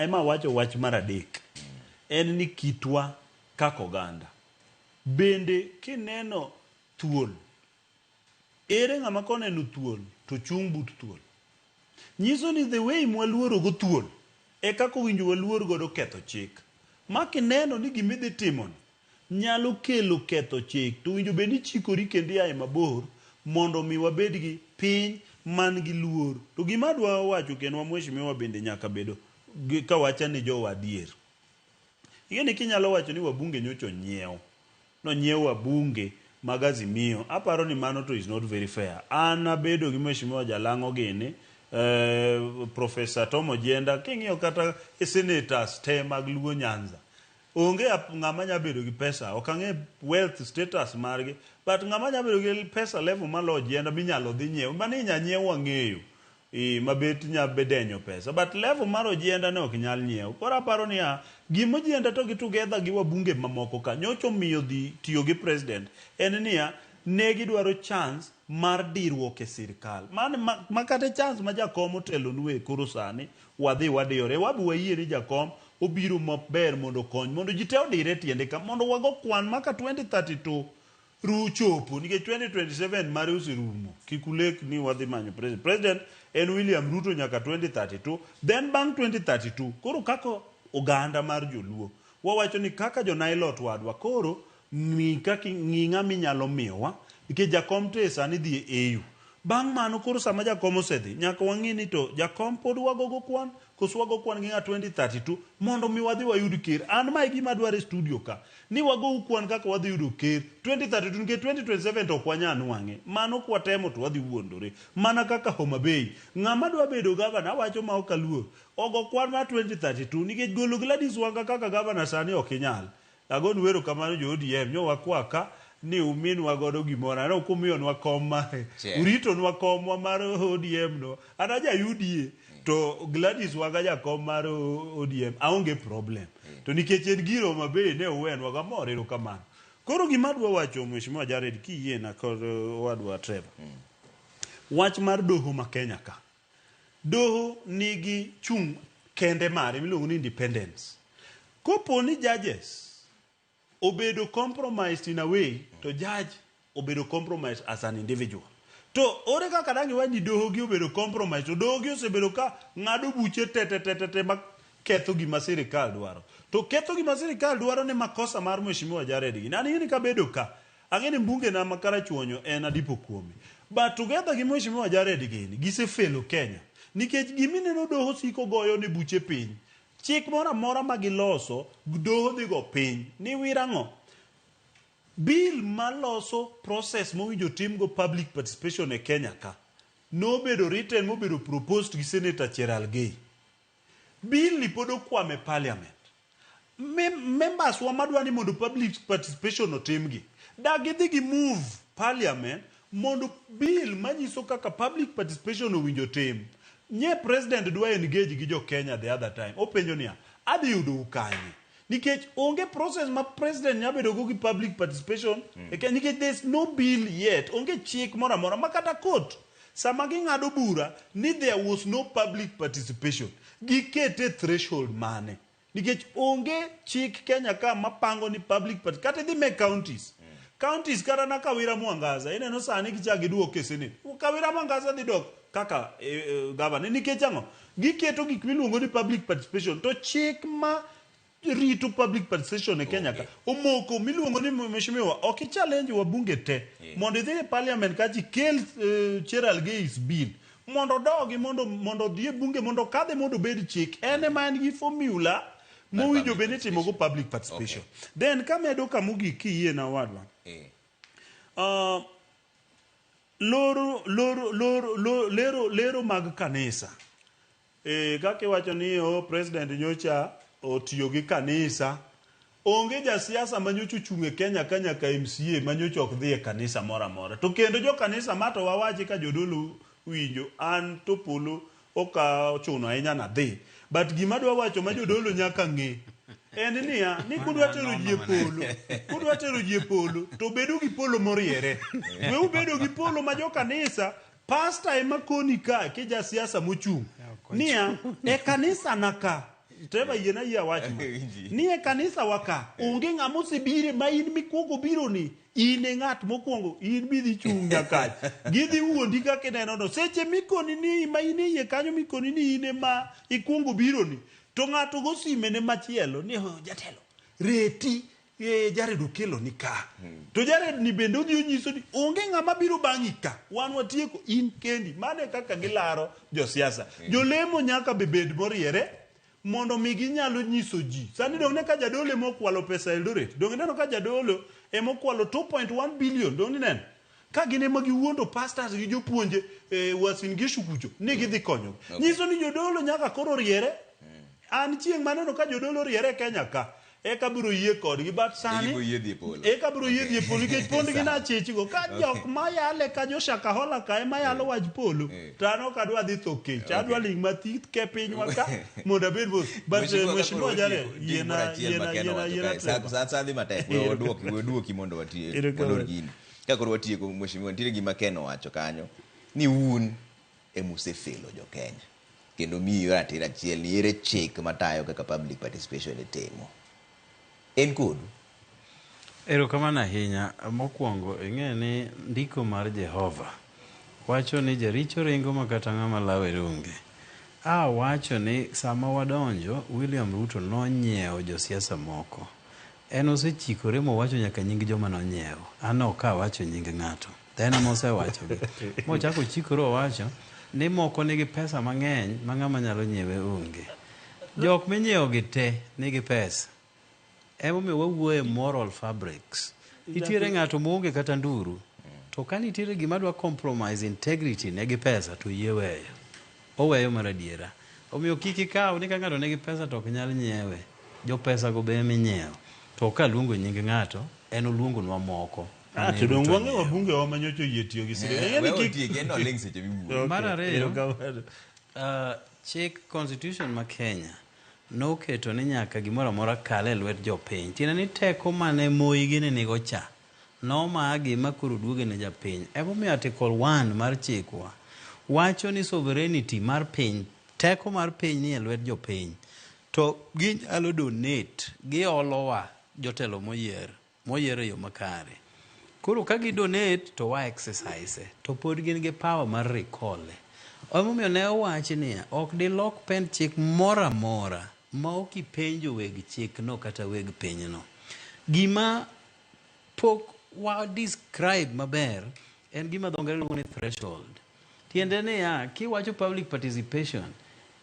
ema wacho wach mar adek. En ni kitwa kaka oganda. Bende kineno thuol, ere ng'ama koneno thuol to chung' but thuol? Nyiso ni the way mwaluoro go thuol e kaka owinjo waluor godo ketho chik. Ma kineno ni gima idhi timoni nyalo kelo ketho chik to owinjo bed ni ichikori kendo iaye mabor mondo mi wabed gi piny man gi luor. To gima adwa wacho kendo mheshimiwa bende nyaka bedo kawacha ne jowa adier. Ing'e ni kinyalo wacho ni wabunge nyocha onyiew, nonyiew wabunge mag Azimio, aparo ni mano to is not very fair. An abedo gi mheshimiwa Jalang'o gini, Professor Tom Ojienda, king'iyo kata senators te mag Luo Nyanza, onge ng'ama nya bedo gi pesa, ok ang'e wealth status margi, but ng'ama nya bedo gi pesa level malo Ojienda minyalo dhi nyiew, mano inya nyiew wang'eyo. Mabet nya bedenyo pesa but level mar Ojienda ne ok nyal nyiew. Koro aparo niya, gima Ojienda to gi together gi wabunge mamoko ka nyocha omiyo dhi tiyo gi president en niya, ne gidwaro chance mar diruok e sirkal. Man ma kata chance ma jakom otelonu e koro sani wadhi wadiyore, wabi wayie ni jakom obiro maber mondo okony mondo ji te odire tiende ka mondo wago kwan maka 2032 ru chopo nikech 2027 mare oserumo. Kik ulek ni wadhi manyo president. President en William Ruto nyaka 2032, then bang' 2032 koro kaka oganda mar joluo wawacho ni kaka jo Nailot wadwa koro ng'i kaka ng'i ng'ama inyalo miyowa nikech jakom to e sani dhi e AU. Bang' mano koro sama jakom osedhi nyaka wang'i ni to jakom pod wagogo kwan koso wago kwan gi ng'a 2032 mondo mi wadhi wayud ker. An ma e gima adwaro e studio ka ni wagou kwan kaka wadhi yudo ker 2032 nikech 2027 to ok wanyal nwang'e. Mano kwatemo to wadhi wuondore. Mana kaka Homa Bay, ng'ama dwa bedo gavana awacho ma ok aluor, ogo kwan mar 2032 nikech golo Gladys Wanga kaka gavana sani ok inyal. Agonu erokamano jo ODM, nyo wakwa ka ni uminwa godo gimoro. Aneno kumiyonwa kom ma uritonwa komwa mar ODM no. An aja UDA to Gladys Wanga jakom mar ODM aonge problem. To nikech en gir Homa Bay ne uwenwa go amor erokamano. Koro gima adwa wacho Mheshimiwa Jared kiyiena kod owadwa Trevor. Wach mar doho ma Kenya ka. Doho nigi chung' kende mare miluongo ni independence. Kopo ni judges obedo compromised in a way to judge obedo compromised as an individual. To ore kaka dang' iwach ni doho gi obedo compromised to doho gi osebedo ka ng'ado buche te te te te te ma ketho gima sirikal dwaro. To ketho gima sirikal dwaro ne makosa mar Mheshimiwa Jared gini. An ing'e ni kabedo ka, ang'e ni mbunge na ma Karachuonyo en adipo kuome. But together gi Mheshimiwa Jared gini, gisefelo Kenya. Nikech gimineno doho siko goyo ne buche piny. Chik moro amora ma giloso, doho dhi go piny. Ni wir ang'o? Bill maloso process mowinjo timgo public participation e Kenya ka. nobedo written mobedo proposed gi Senator Cherargei. Bill ni pod okwamo e parliament. Members wa madwa ni mondo public participation otimgi, da gidhi gi move parliament mondo bill manyiso kaka public participation owinjo tim. Nye president dwa engage gi jo Kenya the other time. Openjo niya, adhi yudou kanye? Nikech onge process ma president nyalo bedo go gi public participation e Kenya nikech there is no bill yet. Onge chik moro amora ma kata court sama ging'ado bura ni there was no public participation. Gikete threshold mane? Nikech onge chik Kenya ka mapango ni public part kata idhi me counties. Counties kata na Kawira Mwangaza ineno sani gichak giduoke e Senate. Kawira Mwangaza dhi dok kaka governor nikech ang'o? Giketo gik miluongo ni public participation to chik ma rito public participation e Kenya ka omoko miluongo ni mheshimiwa ok i-challenge wabunge te mondo idhi e parliament kacha ikel Cherargei's bill mondo odogi mondo odhi e bunge mondo okadhe mondo obed chik en ema en gi formula mowinjo bed ni itimogo public participation. Then kamedo kamogik kiyiena owadwa. Loro loro loro loro lero lero mag kanisa. Kaka iwacho ni oh, president nyocha otiyo gi kanisa. Onge jasiasa ma nyocha ochung' e Kenya ka nyaka MCA ma nyocha ok dhi e kanisa moro amora. To kendo jo kanisa ma to wawachi ka jodolo winjo an to polo ok ochuno ahinya nadhi. But gima adwa wacho ma jodolo nyaka ng'e en niya ni kudwa tero ji e polo, kudwa tero ji e polo to bedu gi polo moriere. We ubedo gi polo ma jo kanisa pastor ema koni ka ki jasiasa mochung' niya e kanisa na ka Trevor yiena yie awach ma ni e kanisa wa ka onge ng'ama osebire ma in mikuongo biro ni in e ng'at mokwongo in bidhi chung' nyakach gidhi wuondi kaka ineno no seche mikoni ni ma in e iye kanyo mikoni ni in ema ikuongo biro ni to ng'ato go sime ne machielo ni "Oh, jatelo reti Jared Okello ni ka to Jared ni bende odhi onyiso ni onge ng'ama biro bang'i ka wan watieko in kendi mano e kaka gilaro josiasa jolemo nyaka be bed moriere mondo mi ginyalo nyiso ji sani dong ne ka jadolo ema okwalo pesa Eldoret dong ineno ka jadolo ema okwalo 2.1 billion dong ineno ka gin ema giwuondo pastors gi jopuonje Uasin Gishu kucho ni gidhi konyogi nyiso ni jodolo nyaka koro riere an chieng' maneno ka jodolo riere e Kenya ka eka biro yie kodgi but sani Eka yie dhi e polo. eka biro yie dhi e polo nikech pondgi nachichgo ka jok mayale ka jo Shakahola ka ema yalo wach polo to an ok adwa dhi tho kech adwa ling mathith ke pinywa ka mondo abed mos but mheshimiwa Jared yiena yiena yiena yiena Trevor. Sa dhi matek we waduoki mondo watie Erokamano. walor gini ka koro watieko mheshimiwa nitiere gima Ken owacho kanyo ni un emusefelo jo Kenya kendo miyo ratiro achiel ni ere chik matayo kaka public participation itimo en kodu Erokamano ahinya. Mokwongo ing'e ni ndiko mar Jehova wacho ni jaricho ringo ma kata ng'ama lawe onge. A wacho ni sama wadonjo, William Ruto nonyiewo josiasa moko. En osechikore mowacho nyaka nying joma nonyiewo. An ok awacho nying ng'ato. To en ema osewachogi. Mochako ochikore owacho ni moko nigi pesa mang'eny ma ng'ama nyalo nyiewe onge. Jok minyiewo gi te nigi pesa. Emomiyo wawuoyo e moral fabrics. Nitiere ng'ato maonge kata nduru. To ka nitiere gima dwa compromise integrity ne gi pesa to yie weyo. Oweyo mar adiera. Omiyo kik ikaw ni ka ng'ato nigi pesa to ok nyal nyiewe. Jo pesa go be eminyiewo. To ok aluongo nying ng'ato, en oluongonwa moko. Ah, to dong wang'e wabunge wa manyocha oyie tiyo gi sirikal. Ing'e ni we kik- otieki, en oling' seche miwuoyo. Okay, Mar ariyo, erokamano. chik constitution ma Kenya noketo ni nyaka gimoro amora kal e lwet jopiny. Tiende ni teko mane Moi gini nigo cha, nomagi ma koro duoge ne japiny. Emomiyo article 1 mar chikwa wacho ni sovereignty mar piny, teko mar piny ni e lwet jopiny. To ginyalo donate, giolowa jotelo moyier, moyier e yo makare. Koro ka gi donate to wa exercise to pod gin gi power mar recall. Emomiyo ne owachi niya, ok dilok pend chik moro amora ma ok ipenjo weg chikno kata weg pinyno. Gima pok wa describe maber en gima dho ngere luongo ni threshold. Tiende niya, kiwacho public participation,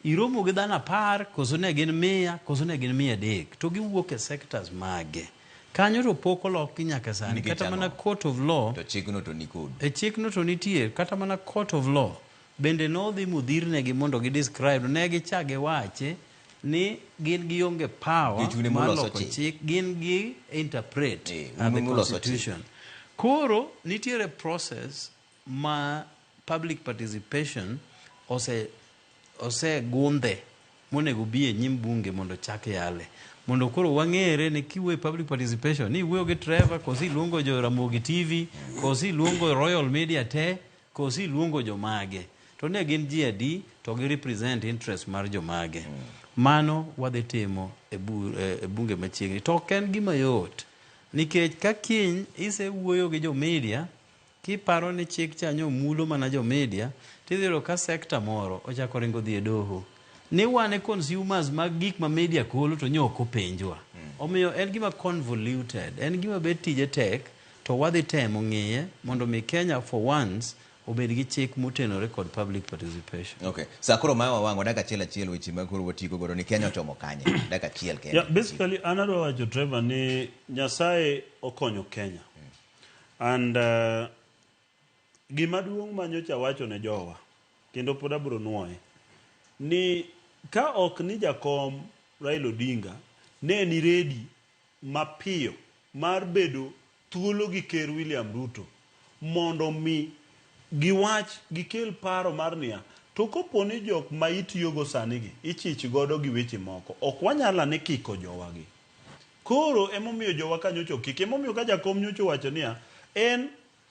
iromo gi dhano 10, koso ne gin 100, koso ne gin 300, to giwuok e sectors mage. Kanyo to pok oloki nyaka sani. Nikech Kata mana ang'o? court of law To chikno to ni kodu. E chikno to nitie, kata mana court of law. Bende nodhi modhirnegi mondo gi describe, ne gichak giwache ni gin gionge power Nikech un ema mar uloso loko chik. chik, gin gi interpret un the ema uloso chik. constitution. Koro nitiere process ma public participation ose osegundhe monego bi e nyim bunge mondo chak yale mondo koro wang'ere ni kiwuoyo e public participation ni iwuoyo gi Trevor koso iluongo jo Ramogi TV koso iluongo Royal Media te koso iluongo jomage to ne gin ji adi to gi represent interest mar jomage. Mano wadhi timo e, e bunge machiegni to ok en gima yot nikech ka kiny isewuoyo gi jo media kiparo ni chik cha nyo mulo mana jo media tidhi yudo ka sector moro ochako ringo dhi e doho ni wan e consumers mag gik ma media golo to nyo ok openjwa. Omiyo en gima convoluted, en gima bet tije tek to wadhi temo ng'iye mondo mi Kenya for once obed gi chik motenore kod public participation. Okay. Sa koro mawa wang'o dakika achiel achiel weche ma koro watieko godo ni Kenya ochomo kanye? Dakika achiel kende. Yeah, basically an adwa wacho Trevor ni Nyasaye okonyo Kenya. And gima duong' ma nyocha awacho ne jowa kendo pod abiro nuoye ni ka ok ni jakom Raila Odinga ne ni ready mapiyo mar bedo thuolo gi Ker William Ruto mondo mi giwach gikel paro mar niya to kopo ni jok ma itiyogo sani gi ichich godo gi weche moko ok wanyal ane kiko jowa gi. Koro emomiyo jowa ka nyocha okiki emomiyo ka jakom nyocha owacho niya en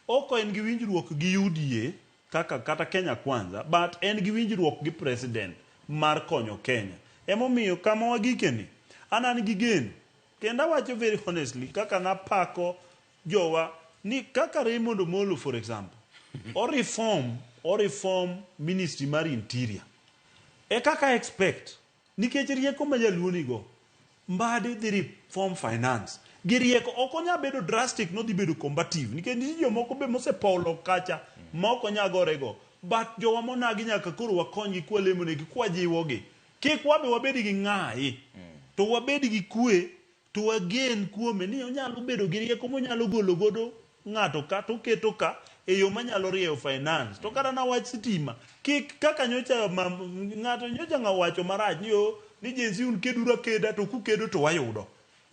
ok en gi winjruok gi UDA kaka kata Kenya Kwanza but en gi winjruok gi president mar konyo Kenya. Emomiyo kama wagike ni an an gi geno kendo awacho very honestly kaka napako jowa ni kaka Raymond Omolo for example o reform o reform ministry mar interior e kaka expect nikech rieko ma jaluo nigo Mbadi dhi reform finance gi rieko ok onya bedo drastic nodhi bedo combative nikech nitie jomoko be mosepolo kacha ma ok onya gorego but jowa monagi nyaka koro wakonygi kwalemonegi kwajiwogi kik wabe wabed gi ng'ayi to wabed gi kwe to wagen kuome ni onyalo bedo gi rieko monyalo golo godo ng'ato ka to oketo ka e yo manyalo rieyo finance. To kata na wach sitima, kik kaka nyocha ng'ato nyocha ng'a wacho marach ni o ni Gen Z un keduru akeda to kukedo to wayudo.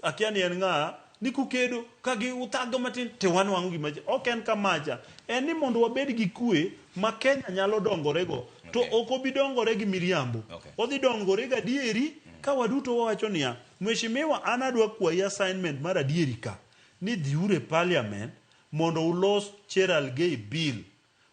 Akia ni en ng'a ni kukedo ka gi uthago matin to wanwang'o gima ok en kamacha. En ni mondo wabed gi kwe ma Kenya nyalo dongorego to ok obi dongore gi miriambo. Odhi dongore gadieri ka waduto wawacho niya, Mheshimiwa an adwa kwayi assignment mar adieri ka. ni dhiuru e parliament mondo ulos Cherargei bill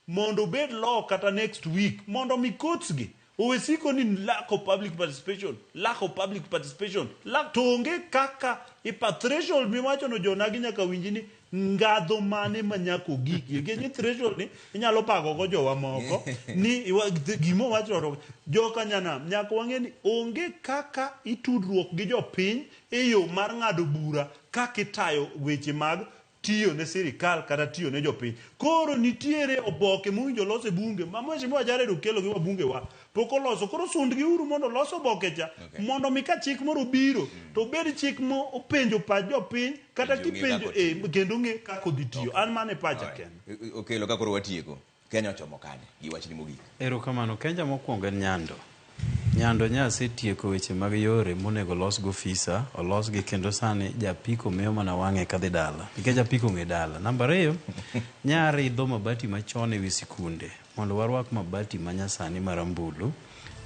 mondo obed law kata next week mondo mi courts gi owe siko ni lack of public participation, lack of public participation, lack, to onge kaka ipa threshold miwacho no jonagi nyaka winji ni ngadho mane ma nyaka ogikie nikech ni threshold ni inyalo pago go jowa moko ni gima owacho to joka nyanam nyaka wang'e ni onge kaka itudruok gi jopiny e yo mar ng'ado bura kaka itayo weche mag tiyo ne sirikal kata tiyo ne jopiny. Koro nitiere oboke mowinjo olos e bunge ma Mheshimiwa Jared Okello gi wabunge wa pok oloso. Koro sundgi uru mondo olos oboke cha mondo mi ka chik moro obiro to obed chik mo openjo pach jopiny kata kipenjo eh, kendo ong'e kaka odhi tiyo. An mano e pacha kende. Okello ka koro watieko. Kenya ochomo kanye gi wachni mogik? Erokamano. Kenya mokwongo en Nyando. Nyando nyasetieko weche mag yore monego olosgo fisa, olosgi kendo sani japiko miyo mana wang'e kadhi dala nikech apiko ong'e dala. Namba ariyo, nyaridho mabati machon ewi sikunde mondo warwak mabati manyasani marambulu.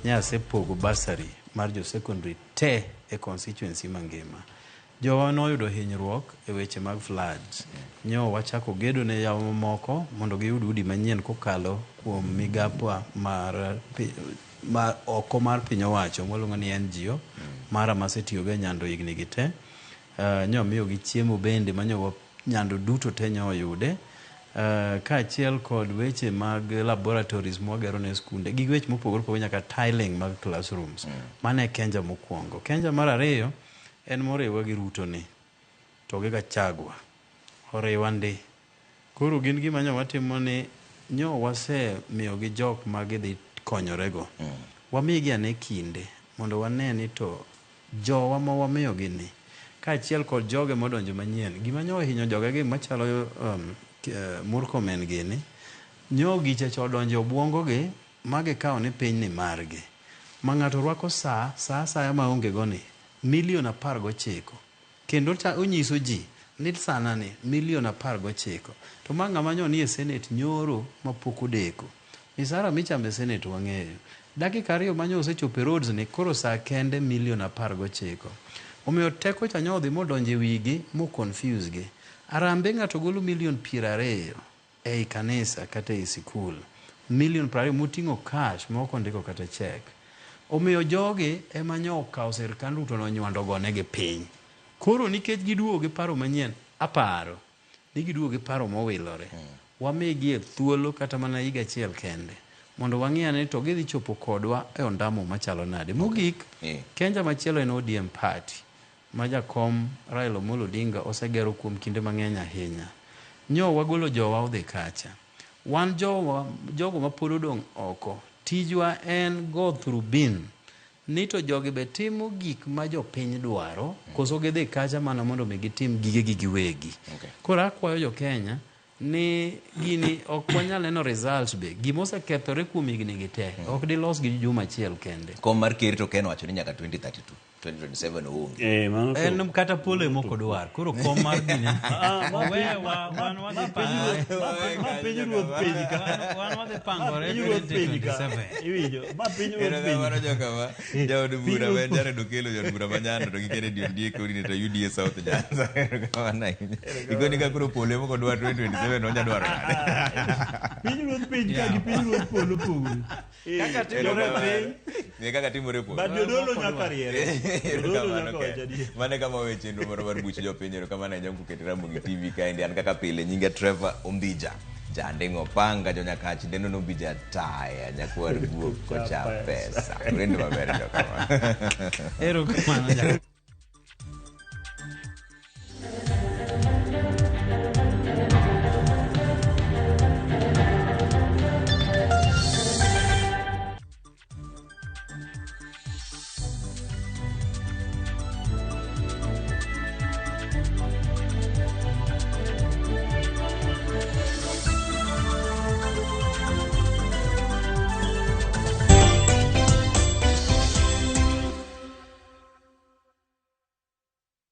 Nyasepogo bursary mar jo secondary te e constituency mangima. Jowa noyudo hinyruok e weche mag floods. Nyo wachako gedo ne yawa mamoko mondo giyud udi manyien kokalo kuom migapwa mar, mar oko mar piny owacho mwaluongo ni NGO mara masetiyogo e Nyando higni gi te. Nyo amiyogi chiemo bende ma nyo Nyando duto te nyo oyude. Kaachiel kod weche mag laboratories mwagero ne skunde gi weche mopogore opogore nyaka tiling mag classrooms. Mano e Kenja mokwongo. Kenja mar ariyo en moriwa gi Ruto ni to gi Gachagua oriwa ndi. Koro gin gima nyo watimo ni nyo wasemiyogi jok ma gidhi konyorego. Wamigi ane kinde mondo wane ni to jowa ma wamiyogi ni kaachiel kod joge modonjo manyien gima nyo ohinyo jogegi machalo Murkomen gini nyo gicha cha odonjo e obwongo gi. ma gikawo ni piny ni margi. Ma ng'ato rwako saa, saa asaya ma onge go ni, milion 19. Kendo onyiso ji ni sana ni milion 19. To ma ng'ama nyo nie Senate nyoro ma pok odeko. Misara michamo e Senate wang'eyo. Dakika 2 ma nyo osechopo e roads ni koro saa kende milion 19. Omiyo teko cha nyo odhi modonjo e wigi mo confuse gi. Arambe ng'ato golo milion 20 ei kanisa kata ei sikul. Milion 20 moting'o cash ma ok ondiko kata check. Omiyo jogi ema nyo okawo sirkand Ruto nonywando gonegi piny. Koro nikech giduogo gi paro manyien, aparo ni giduogo gi paro mowilore. Wamigie thuolo kata mana higa achiel kende mondo wang'i ane to gidhi chopo kodwa e ondamo machalo nade. Mogik, Kenja machielo en ODM party ma jakom Raila Amolo Odinga osegero kuom kinde mang'eny ahinya. Nyo wagolo jowa odhi kacha. Wan jowa, jogo mapod odong' oko, tijwa en go through bin ni to jogi be timo gik ma jopiny dwaro koso gidhi kacha mana mondo mi gitim gigegi giwegi. Koro akwayo jo Kenya ni gini ok wanyal neno results be. Gima osekethore kuom higni gi te ok dilos gi juma achiel kende. Kom mar ker to Ken owacho ni nyaka 2032, 2027 oonge. En kata polo ema ok odwar. Koro kom mar gini. Owewa, wan wadhi pangore. Ma piny ruoth piny ka. Wan wadhi pangore Ma piny ruoth piny ka. 2027. Iwinjo? Ma piny ruoth piny Erokamano ka. jokama. Jaod bura ma en Jared Okello, jaod bura ma Nyando to gi Kennedy Ondiek coordinator UDA South Nyanza. Erokamano ahinya. Ikoni ka koro polo ema ok odwar 2027 onya dwaro nade? Piny ruoth piny ka gi piny ruoth polo pogore. Kaka timore piny. Ne kaka timore polo. But jodolo nyaka riere. Jodolo Erokamano nyaka Ken. wach adier. Mano e kama wawe chenro marwa mar buch jopiny. Erokamano ahinya kuom keto Ramogi TV kaendi. An kaka pile nyinga Trevor Ombija. Janding'o Opanga jonyakach dendo Nombija taya nyakwar guok kocha pesa. Urendo maber jokama. Erokamano.